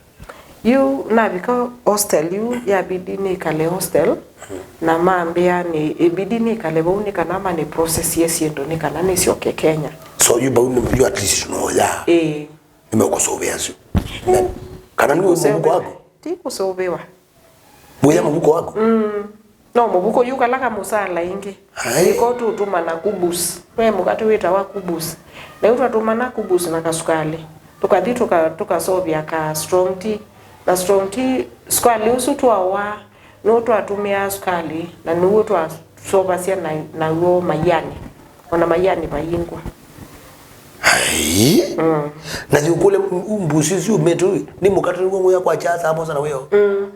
Yu navika hostel yu, yabidi nĩkale hostel, na mambĩa nĩ, ĩbidi nĩkale vau nĩ kana mani process ye syĩndũ nĩ kana nĩsyoke Kenya. So yu vau nĩ, yu at least no ya. Ĩĩ. Nĩmeũkũsũvĩa asu. Na, kana nĩ mũvuko waku? Ti kũsũvĩwa. Wĩya mũvuko waku? Mm. No mũvuko yu kala kamũsala ĩngĩ. Ai. Nĩko tũtũmana kubus. Ve mũkate wĩtawa kubus. Na yu twatũmana kubus na kasukali. Tũkathi tũka-, tũkasovya ka strong tea. Na strong tea, sukali ũsu twawa, nĩw'o twatũmĩaa sukali, na nĩw'o twasovasya na, naw'o maiani. Ona maiani vayingwa. Ai. Mm. Na thiũkũle mbusi ũsu umĩte ũĩ, nĩ mũkate nĩguo ngũya kwa cha samosa na wĩo. Mm.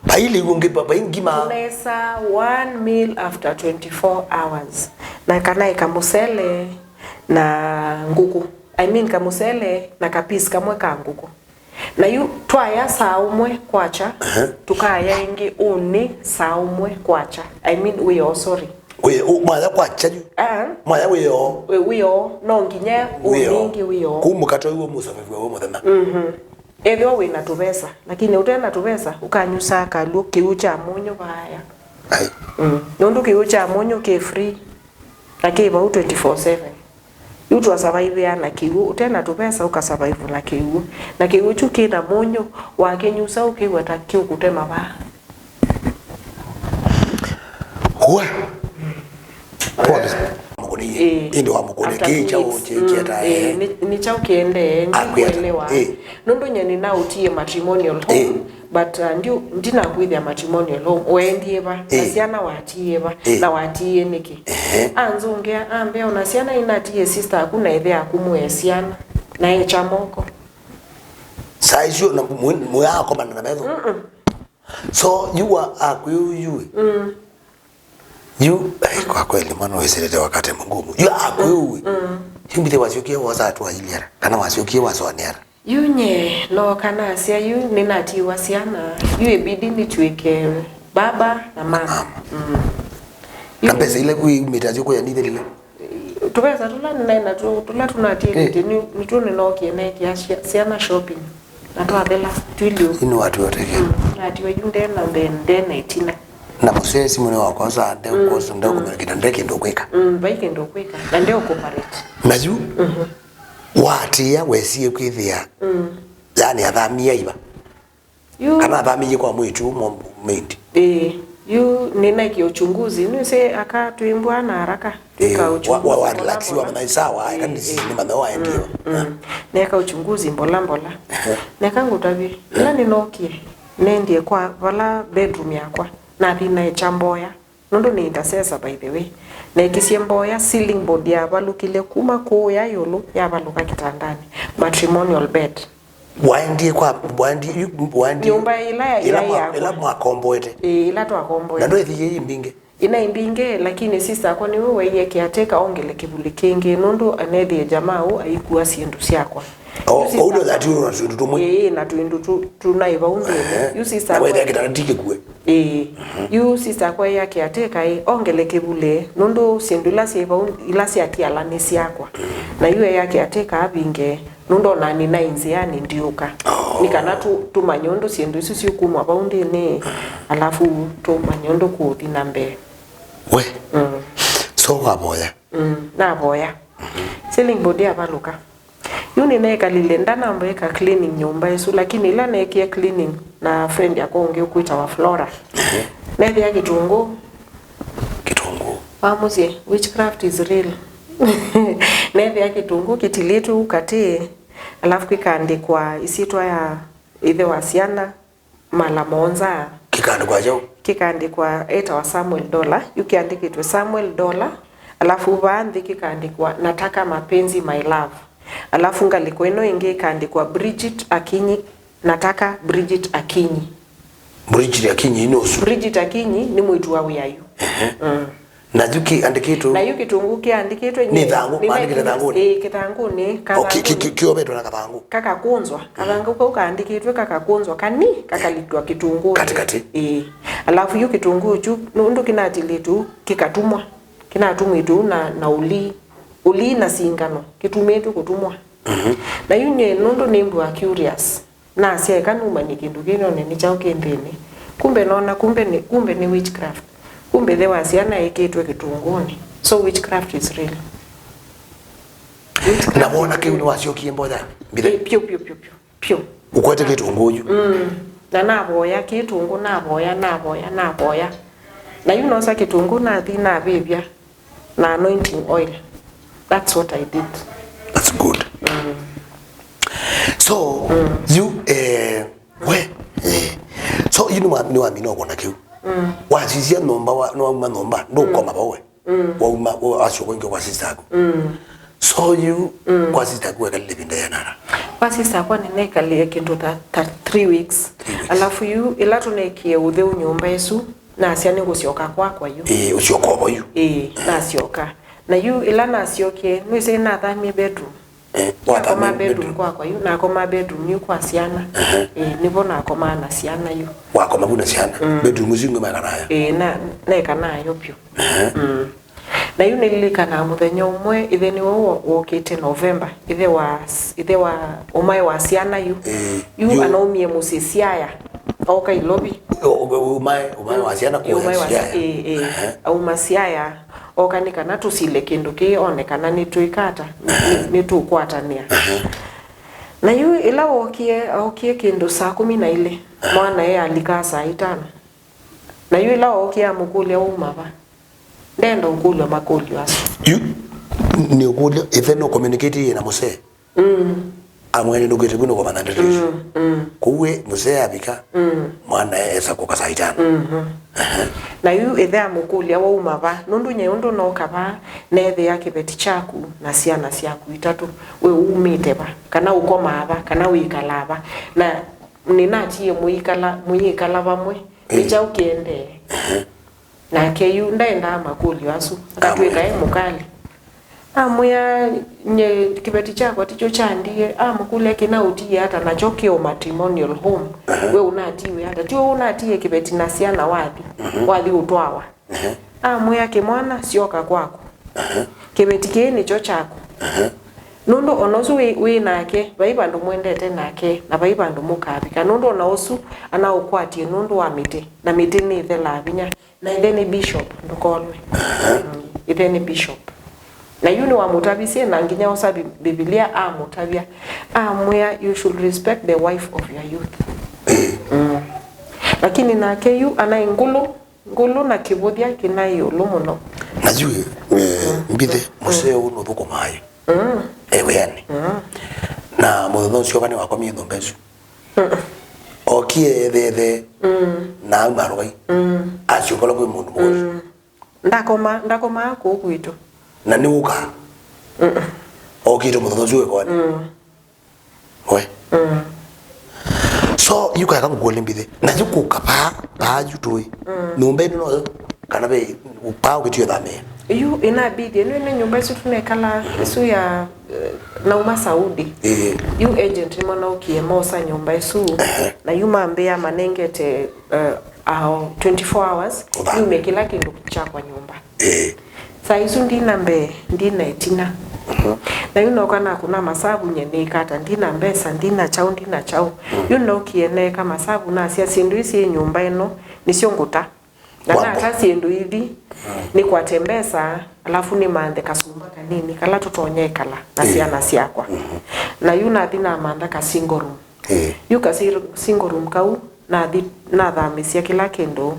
Vailĩw'o ngĩ, va-, vai ngima. Tunesa one meal after twenty-four hours. Na kana ĩ kamũsele na ngũkũ. I mean, kamũsele na ka piece kamwe ka ngũkũ. Na yu twaya saa ũmwe kwakya, Ehe. Tũkaya ĩngĩ ũnĩ saa ũmwe kwakya. I mean, wĩoo, sorry. Wĩ-, ũ-, mwaya kwakya yu? Ah. Mwaya wĩoo? Wĩ-, wĩoo, no nginya ũnĩ Wĩoo. Ĩngĩ wĩoo. Kũu mũkate ũyũ mũsavĩvw'a wĩ mũthenya? Mhm. Ethĩwa wĩ na tũvesa, lakini ũte na tũvesa, ũkanyusaa kalw'ũ kĩw'ũ kya mũnyũ vaaya. Ai. Mm. Nũndũ kĩw'ũ kya mũnyũ kĩ free, na kĩ vau twenty-four seven. Yu twa survive na kĩw'ũ, ũte na tũvesa ũka survive na kĩw'ũ. Na kĩw'ũ kyu kĩ na mũnyũ, wakĩnyusa ũkĩw'a ta kĩũkũtema vaa. Kũa. Kũa. Mũkũnĩie. Ĩĩ. Ĩndĩ wa mũkũnĩie, after kĩ two kyaũ weeks. Kĩ-, mm, kĩetae? Ĩĩ, nĩ, nĩ kyaũ kĩendee, Akwĩata. Nĩngũelewa. Ĩĩ. Nũndũ nyie nĩnaũtie matrimonial home, ĩĩ, but, uh, ndiũ, ndinakwĩthĩa matrimonial home. Waendie va? Na ĩĩ, syana watie va? Ĩĩ. Na watie nĩkĩ? Ehe. Anzũngĩa, ambĩa, "Ona syana inatie sister aku na ĩthe aku mũe syana." Na ekya moko. Saa icio na mwe-, mwe akomana na metho. Mm-mm. So, yu wa akwĩu yu. Mm. Yu, eh, kwa kweli, mwana wĩsĩlĩte wakati mgumu. Yu akwĩu. Mm. Yu mbithe wasyokie wosa atu ailiara. Kana wasyokie wasoaniara. Yu nye, no kana asya yu, nĩnatiwa syana. Yu ĩbidi nĩtw'ĩke Baba na mama. Mama. Mm. Na mbesa ila kwĩ umĩte asyo kũya nithelile? Tũvesa tũla nĩnaĩ natw'o, tũla tũnatiĩlĩte, eh, nĩ, nĩtw'o nĩnookie neekĩa sya-, syana shopping. Na twathela, twĩlĩ ũu. Ĩno watu yote kĩ? Mm. Natiwa yu ndena mbee, ndena ĩtina. Na mũsee simũ nĩ wakosa, nde, mm, ũkosa, nde, mm, kũmĩlĩkĩta, nde kĩndũ kwĩka. Mm, vai kĩndũ kwĩka. Na nde cooperate. Na yu, mhm, waatĩĩa wesie kwĩthĩa, mm, yani athamia iva? Yu kana athamĩie kwa mwĩĩtu ũmwe maindi. Ĩĩ, yu nĩnaĩkie uchunguzi, nĩwĩsĩ aka twĩmbwa na haraka, ĩĩ, twĩka wa, uchunguzi wa, wa mbola relax, mbola. Wamanya sawa, ĩĩ, eka ĩĩ, nĩmanya waendie. Mm, mm. Neka uchunguzi mbola mbola. Ehe. Neka ngũtavye, ĩla nĩnookie, nendie kwa vala bedroom yakwa, nathi naekya mboya. Nũndũ nĩ intercessor, by the way. Neekisye mboya ceiling board yavalũkile kuma kũũya ĩũlũ, yavalũka kĩtandanĩ. Matrimonial bed. Waendie kwa, waendie, yu, waendie nyũmba ĩla ya, ĩla ĩla mwa-, yakwa. Ĩla mwakomboete. Ĩĩ, ĩla twakomboete. Na ndwethie yĩ mbingĩ? Ĩnaĩ mbingĩ, lakini sister akwa nĩwe waie caretaker ongele kĩvuli kĩngĩ, nũndũ anethie jamaa ũũ aikua syĩndũ syakwa. O, yu sister ũu ndio akwa that you know, twĩndũ tũmwe. Ĩĩ, na twĩndũ tu-, tunaĩ vau nthĩnĩ. Ehe. Yu sister na akwa wethĩa kĩtanda ti kĩkue. Ĩĩ. Mhm. Yu sister akwa ya caretaker ĩ, ongele kĩvuli, nũndũ syĩndũ ila syĩ vau, ila syakiala nĩ syakwa. Mm. Na yu ya caretaker avinge, nũndũ ona nĩnaĩ nzĩanĩ ndiũka. Oh. Nĩ kana tu-, tũmanye ũndũ syĩndũ isu syĩkumwa vau nthĩnĩ, alafu tũmanye ũndũ kũũthi na mbee. We? Mm. So wavoya? Mm, navoya. Mhm. Ceiling board yavalũka. Yu nĩnekalile ndanamba ĩka cleaning nyũmba ĩsu, lakini ĩla neekie cleaning na friend yakwa ũngĩ ũkwĩtawa Flora, ehe, neethĩa kĩtũngũ. Kĩtũngũ. Wa mũsyĩ, witchcraft is real. Neethĩa kĩtũngũ kĩtilĩtwe ũu katĩ, alafu kĩkaandĩkwa ĩsyĩtwa ya ĩthe wa syana, mala mũonza. Kĩkaandĩkwa kyaũ? Kĩkaandĩkwa etawa Samuel Dollar, yu kĩandĩkĩtwe Samuel Dollar, alafu vaa nthĩ kĩkaandĩkwa, "Nataka mapenzi, my love." Alafu ngalĩko ĩno ĩngĩ ĩkaandĩkwa, "Bridget Akinyi, nataka Bridget Akinyi." Bridget Akinyi nĩ ũsu? Bridget Akinyi nĩ mwĩĩtu wa wĩa yu. Ehe. Mm. Na yu kĩandĩkĩtwe? Na yu kĩtũngũ kĩandĩkĩtwe nĩ thangũ, nĩ maandĩkĩte thangũnĩ? Ĩĩ, kĩthangũnĩ, o, kĩ-, kĩ-, kĩovetwe na kathangũ. Kakakũnzwa, kathangũ kau kaandĩkĩtwe kakakũnzwa, kani, kakalikwa kĩtũngũnĩ. Katĩkatĩ. Ĩĩ. Alafu yu kĩtũngũ kyu, nũndũ kĩnatilĩtwe, kĩkatumwa. Kĩnatumĩtwe na, na ũlii. Ũlii na singano, kĩtumĩtwe kũtumwa. Mhm. Na yu nyie, nũndũ nĩmbua curious. Nasya, "Eka numany'e kĩndũ kĩĩ none nĩ kyaũ kĩ nthĩnĩ." Kumbe noona, kumbe nĩ, kumbe nĩ witchcraft. Kumbe ĩthe wa syana ekĩtwe kĩtũngũnĩ. So witchcraft is real. Witchcraft is real. Na wona kĩu nĩwasyokie mboya mbithe? Ĩ, pyũ, pyũ, pyũ, pyũ, pyũ. Ũkwete kĩtũngũ yu? Mm. Na navoya kĩtũngũ, navoya, navoya, navoya. Na yu nosa kĩtũngũ nathi navĩvya na anointing oil. That's what I did. That's good. Mm. So, mm, you, eh, we, eh, so, you know, nĩwamina ũkona kĩu. Mm. Wasisya nyũmba, wa, nĩwauma nyũmba, ndũkoma vau we. Mm. Wauma, wa-, wasyoka ũngĩ kwa sister yaku. Mm. So, you, mm, kwa sister yaku wekalile ĩvinda yĩana ata? Kwa sister yakwa nĩnekalile kĩndũ ta, ta three weeks. Three weeks. Alafu yu, ĩla tũnekie ũtheu nyũmba ĩsu, nasya nĩngũsyoka kwakwa yu. Ĩĩ, ũsyoka o vo yu. Ĩĩ, nasyoka. Na yu ĩla nasyokie, nĩwĩsĩ nathamie bedroom. Eh, nakoma wathamie bedroom bedroom? Kwakwa yu, nakoma bedroom yu kwa syana. Aha. Ĩĩ, nĩvo nakomaa na syana yu. Wakoma vu na syana? Mm. Bedroom ĩsu ĩngĩ mwekanaa yo? Ĩĩ, na, nekanaa yo vyũ. Aha. Mm. Na yu nĩlilikanaa mũthenya ũmwe, ĩthe nĩwe wo-, wokĩte November, ĩthe wa s-, ĩthe wa ũmae wa syana yu. Ĩĩ, yu yu anaumie mũsyĩ Siaya, ooka Ilovi. Ũ-, ũ-, ũmae, ũmae wa syana kũya Siaya. Ĩĩ, ĩĩ. Aha. Auma Siaya, ooka nĩ kana tũsile kĩndũ kĩĩ, one kana nĩtwĩka ata, nĩ-, nĩtũkwatanĩa. Aha. Na yu ĩla wookie, ookie kĩndũ saa kũmi na ilĩ, aha, mwana e alika saa itano. Na yu ĩla wookie amũkũlya, "Wauma va?" Ndenda ũkũlw'a makũlyo asu. Yu, nĩ ũkũlyo, ĩthe nũ communicate na mũsee? Mm. Amwene ndũkĩte vu nũkomana ndeto isu. Mm, mm. Kũu we, mũsee avika, mm, mwana esa kũka saa itano. Mhm. Aha. Na yu ĩthe amũkũlya, "Wauma va?" Nũndũ nyie ũndũ nooka va, neethĩa kĩveti kyaku na syana syaku itatũ. We umĩte va? Kana ũkomaa va? Kana wĩkalaa va? Na nĩnatie mũikala, mũyĩkala vamwe. Ĩ. Nĩ kyaũ kĩendee? Aha. Nake yu ndaendaa makũlyo asu, akatw'ĩka e mũkali. Amwĩa, "Nye kĩveti kyakwa tikyo kyandie." Amũkũlya, "Kĩna ũtiie ata nakyo kĩ o matrimonial home? We ũnatiiwe ata? Ti ũnatiie kĩveti na syana wathi, wathi ũtwawa?" Amwĩa, "Kĩmwana, syoka kwaku. Kĩveti kĩĩ nĩkyo kyaku." Nũndũ ona ũsu wĩ, wĩ nake, vai vandũ mwendete nake, na vai vandũ mũkavika. Nũndũ ona ũsu anaũkwatie nũndũ wa mĩtĩ, na mĩtĩ nĩthelaa vinya. Na ithe nĩ bishop, ndũkolwe. Mm, ithe nĩ bishop. Na yu nĩwamũtavisye, na nginya osa Bi-, Bibilia amũtavya. Amwĩa, "You should respect the wife of your youth." Mm. Lakini nake yu anaĩ ngũlũ, ngũlũ na kĩvũthya kĩnaĩ ĩũlũ mũno. Na yu, eh, mbithe, mũseo ũũ nũthũkũmaa yu. Mm. E wĩanĩ. Mm. Na mũthenya ũcio ũka nĩwakomie nyũmba ĩsu. Mm. Okie ethethe. Mm. Na auma arũgai. Mm. Asyũka ũla kwĩ mũndũ mũĩ. Mm. Ndakoma, ndakomaa kũu kwitũ. Na nĩwũka. Mm. Okĩte mũthenya ũcio wĩkoani. Mm. We. Mm. So, yu kaeka ngũkũlĩ mbithe. Na yu kũka paa, paa yu tũĩ. Mm. Nyũmba ĩno noyo, kana ve, paa ũkĩtio thamĩa. Yu inabidi, ĩno ĩno nyũmba ĩsu tũnekala, ĩsu ya, eh, nauma Saudi. Ĩĩ. Yu agent nĩmonaukie mosa nyũmba ĩsu. Ehe. Na yu mambĩa manengete, eh, ao twenty-four hours, Ũthame. Yume kĩla kĩndũ kyakwa nyũmba. Ĩĩ. Saa isu ndina mbee, ndina ĩtina. Mhm. Na yu noka nakũna masavu nye nĩkata, ndina mbesa, ndina kyaũ, ndina kyaũ. Mm. Yu nokie neeka masavu nasya syĩndũ isi syĩ nyũmba ĩno, nĩsyo ngũta. Na Wambo. Nata syĩndũ ithi, mm, nĩkwate mbesa, alafu nĩmanthe kasumba kanini, kala tũtonya ĩkala na, ĩĩ, syana syakwa. Mhm. Na yu nathi namantha ka single room. Ĩĩ. Yu ka si-, single room kau, nathi, nathamĩsya kĩla kĩndũ,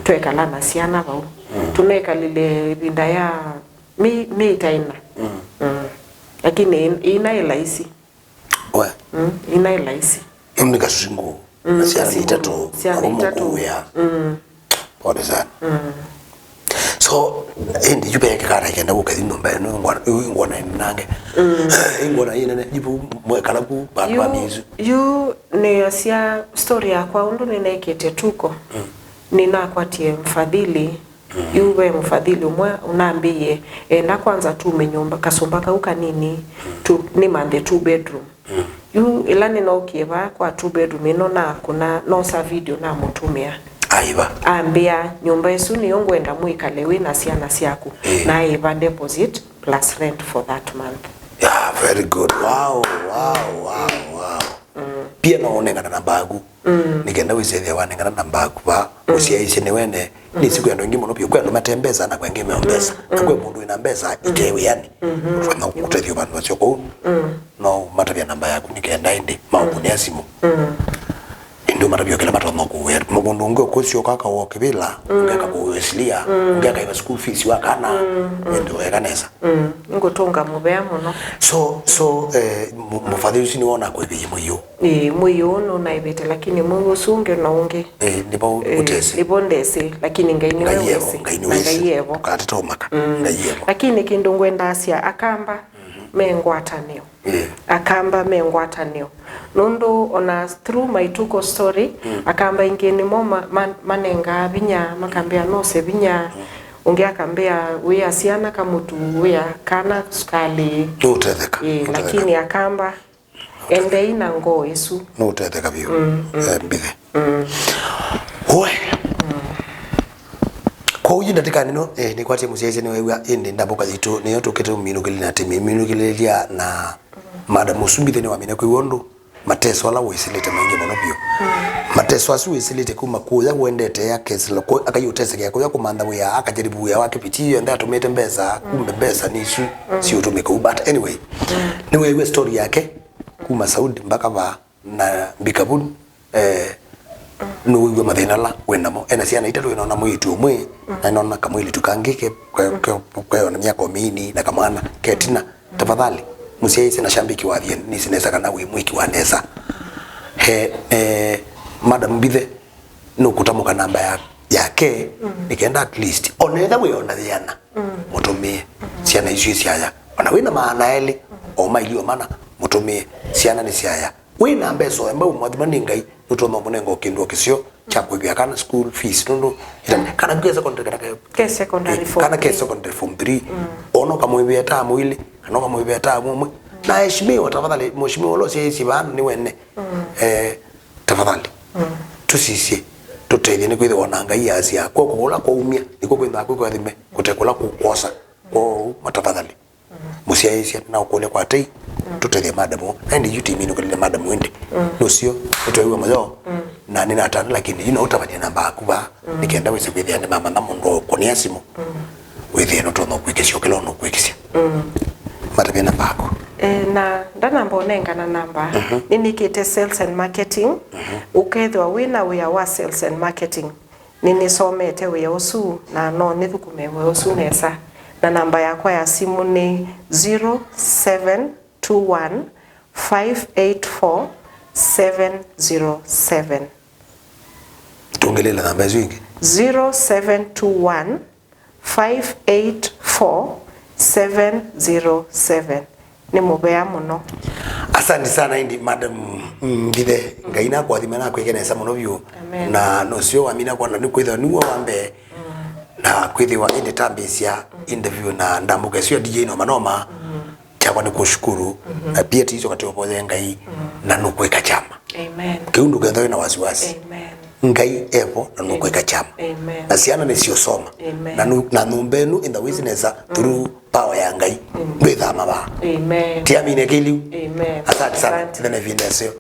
twekala na syana vau. Mm. Tũnekalile ĩvinda ya mĩ-, mĩĩ ta ĩna. Mm. Mm. Lakini ĩ-, ĩina ĩ laisi. We. Mm, ĩina ĩ laisi. Nũndũ nĩ kasingle. Mm, na syana nĩ kasingle. Itatũ, syana namo itatũ. Mũkũĩa. Mm. Pole sana. Mm. So, ĩndĩ yu vekekana kenda kũkathi nyũmba ĩno, ngona, yu ngona ĩnene nange. Mm. Yu ngona ĩnene, yu mwekala ku vandũ va mĩisu. Yu nĩasya story yakwa ũndũ nĩnekĩte tuko. Mm. Nĩnakwatie mfadhili. Mm. Yu ve mfadhili ũmwe ũnambĩie, enda kwanza tume nyũmba, kasũmba kau kanini, mm, tu, nĩmanthe two bedroom. Mm. Yu ĩla nĩnookie vaa kwa two bedroom ĩno nakũna, nosa video namũtũmĩa. Aiva. Ambĩa, "Nyũmba ĩsu nĩyo ngwenda mwĩkale wĩ na syana syaku." Ĩĩ. Na aiva deposit plus rent for that month. Yeah, very good. Wow, wow, wow, wow. Mm. Pia no ũnengane namba yaku. Mm. Nĩ kenda wĩsethĩa wanengana namba yaku vaa. Mm. Ũsyaĩĩsye nĩ wene. Mm. Nĩ siku andũ aingĩ mũno vyũ. Kwĩ andũ mate mbesa na kwĩ angĩ meo mbesa. Mm. Na kwĩ mũndũ wĩna mbesa, mm, ite wĩanĩ. Mm-hmm. Ũtonya kũtethya vandũ vasyo kũu. Mm. No matavya namba yaku nĩ kenda ĩndĩ maũkũnĩa simũ. Mm. Ĩndĩ ũmatavya kĩla matonya kũwĩa. Mũndũ ũngĩ ũkũsyoka akawa kĩvĩla, mm, ũngĩ akakũwĩsilia, mm, ũngĩ akaiva school fees wa kana, mm, mm, ĩndĩ weka nesa. Mm. Ngũtũnga mũvea mũno. So, so, eh, mũ-, mũfathi ũsu nĩwona kwĩvĩie mũio. Ĩĩ, mũio ũũ nũnaĩvĩte, lakini mũio ũsu ũngĩ na ũngĩ. Eh, nĩvo, eh, ũtesĩ. Nĩvo ndesĩ, lakini Ngai nĩwe, Ngai evo, wĩsĩ. Ngai nĩwĩsĩ. Na Ngai evo. Katete ũmaka. Mm. Ngai evo. Lakini kĩndũ ngwendaa sya Akamba, mhm, me ngwatanĩo. Yeah. Akamba me ngwatanĩo. Nũndũ ona through my tuko story, mm, Akamba aingĩ nĩmo ma-, ma-, manengaa vinya, makambĩa nose vinya. Mm. Ũngĩ akambĩa wĩa syana kamũtu, wĩa kana sukalĩ. Nũũtetheka. Ĩĩ, nũũtetheka. Lakini Akamba, endei na ngoo ĩsu. Nũũtetheka vyũ. Mm, mm. Eh, mbithe. Mm. Ũe. Mm. Kwoou yu ndatĩkanĩ ĩno, eh, nĩkwatie mũsyaĩĩsya nĩwew'a, ĩndĩ ndavũka yitũ nĩyo tũkĩte ũminũkĩlya na tĩminũkĩlĩlya na madam ũsu mbithe nĩwamina kwĩw'a ũndũ mateso ala wĩsĩlĩte maingĩ mũno vyũ. Mm. Mateso asu wĩsĩlĩte kuma kũya ũendete akesĩla kũ-, akaiũtesekea kũya kũmantha wĩa, akajaribu wĩa wa kĩviti yonthe atũmĩte mbesa, mm, kumbe mbesa nĩ isu, mm, siũtũmĩka ũu. But anyway, mm, nĩweew'e story yake kuma Saudi mpaka vaa. Na mbika vu, eh, nũwĩw'a mathĩna ala wĩ namo. Ena syana itatũ, ĩnona mwĩĩtu ũmwe, mm, na ĩnona kamwĩĩtu kangĩ ke, ke, ke, ke ona myaka o mĩini, na kamwana ke tina. Mm. Tafadhali, mũsyaĩĩsye na shambiki wa Athiani, nĩsĩ nesa kana wĩ mwĩki wa nesa. He, eh, madam mbithe, nũkũtamũka namba ya, yake, mm, nĩ kenda at least, ona ethĩwa wĩ ona yĩana, mm, mũtũmĩe. Mm. Syana isu syaya. Ona wĩ na maana elĩ, mm, o mailio mana, mũtũmĩe. Syana nĩ syaya. Wĩ na mbesa o ĩmwe ũmwathima nĩ Ngai, nũtonya ũmũnenga o kĩndũ o kĩseo kya kũĩvĩa kana school fees, nũndũ ĩtani, kana ke secondary, kana ke, ke secondary, eh, form kana ke three. Secondary form three. Mm. O ũkamũĩvĩa tamu ilĩ, kana ũkamũĩvĩa tamu ũmwe. Na aheshimiwa, tafadhali, mheshimiwa ũla ũsyaĩĩsye vaa nĩ wene. Eh, tafadhali. Tũsisye, tũtethye nĩ kwĩthĩwa na Ngai asya, kw'oko kũla kwaumya, nĩkw'o kwĩthĩwa kwĩ kũathime, kũte kũla kũkwosa. Kwoou, matafadhali. Mũsyaĩĩsya, na ũkũlya kwa tei, tũtethye madam ũũ. Na ĩndĩ yu timinũkĩlile madam ĩndĩ. Nũseo, nĩtwew'a mũyo, na nĩnatana, lakini yu no ũtavany'e namba yaku vaa, nĩ kenda wĩse kwĩthĩa nĩmamanya mũndũ ũkũnĩa simũ. Wĩthĩe nũtonya kwĩkĩsya ũkĩla ũnũkwĩkĩsya. Matavye namba yaku. E, na ndanamba ũnengana namba, nĩnĩkĩte sales and marketing, ũkethĩwa wĩ na wĩa wa sales and marketing. Nĩnĩsomete wĩa ũsu na no nĩthũkũme wĩa ũsu nesa. Na namba yakwa ya simũ nĩ zero seven two one, five eight four, seven zero seven. Tũngĩlĩla namba ĩsu ĩngĩ. Zero seven two one, five eight four, seven zero seven. Nĩ mũvea mũno. Asante sana ĩndĩ, madam Mbithe. Ngai nakũathime na akwĩke nesa mũno vyũ. Amen. Na nũseo wamina kwona nĩ kwĩthĩwa nĩw'o wa mbee. Na kwĩthĩwa ĩndĩ tambĩĩsya interview na ndambũka ĩsu ya D J Noma Noma. Kyakwa nĩ kũshukuru. Na pia tiiso katĩovoye Ngai. Na nũkwĩka kyama. Amen. Kĩu ndũkethĩwe na wasiwasi. Amen. Ngai evo na nũkwĩka kyama. Amen. Na syana nĩsiũsoma. Amen. Na nũ-, na nyũmba ĩnu in the ways nesa through power ya Ngai. Ndwĩthama vaa. Amen. Tiamine kĩliu. Amen. Asante sana. Asante. Ĩthe na ĩvinda ĩseo.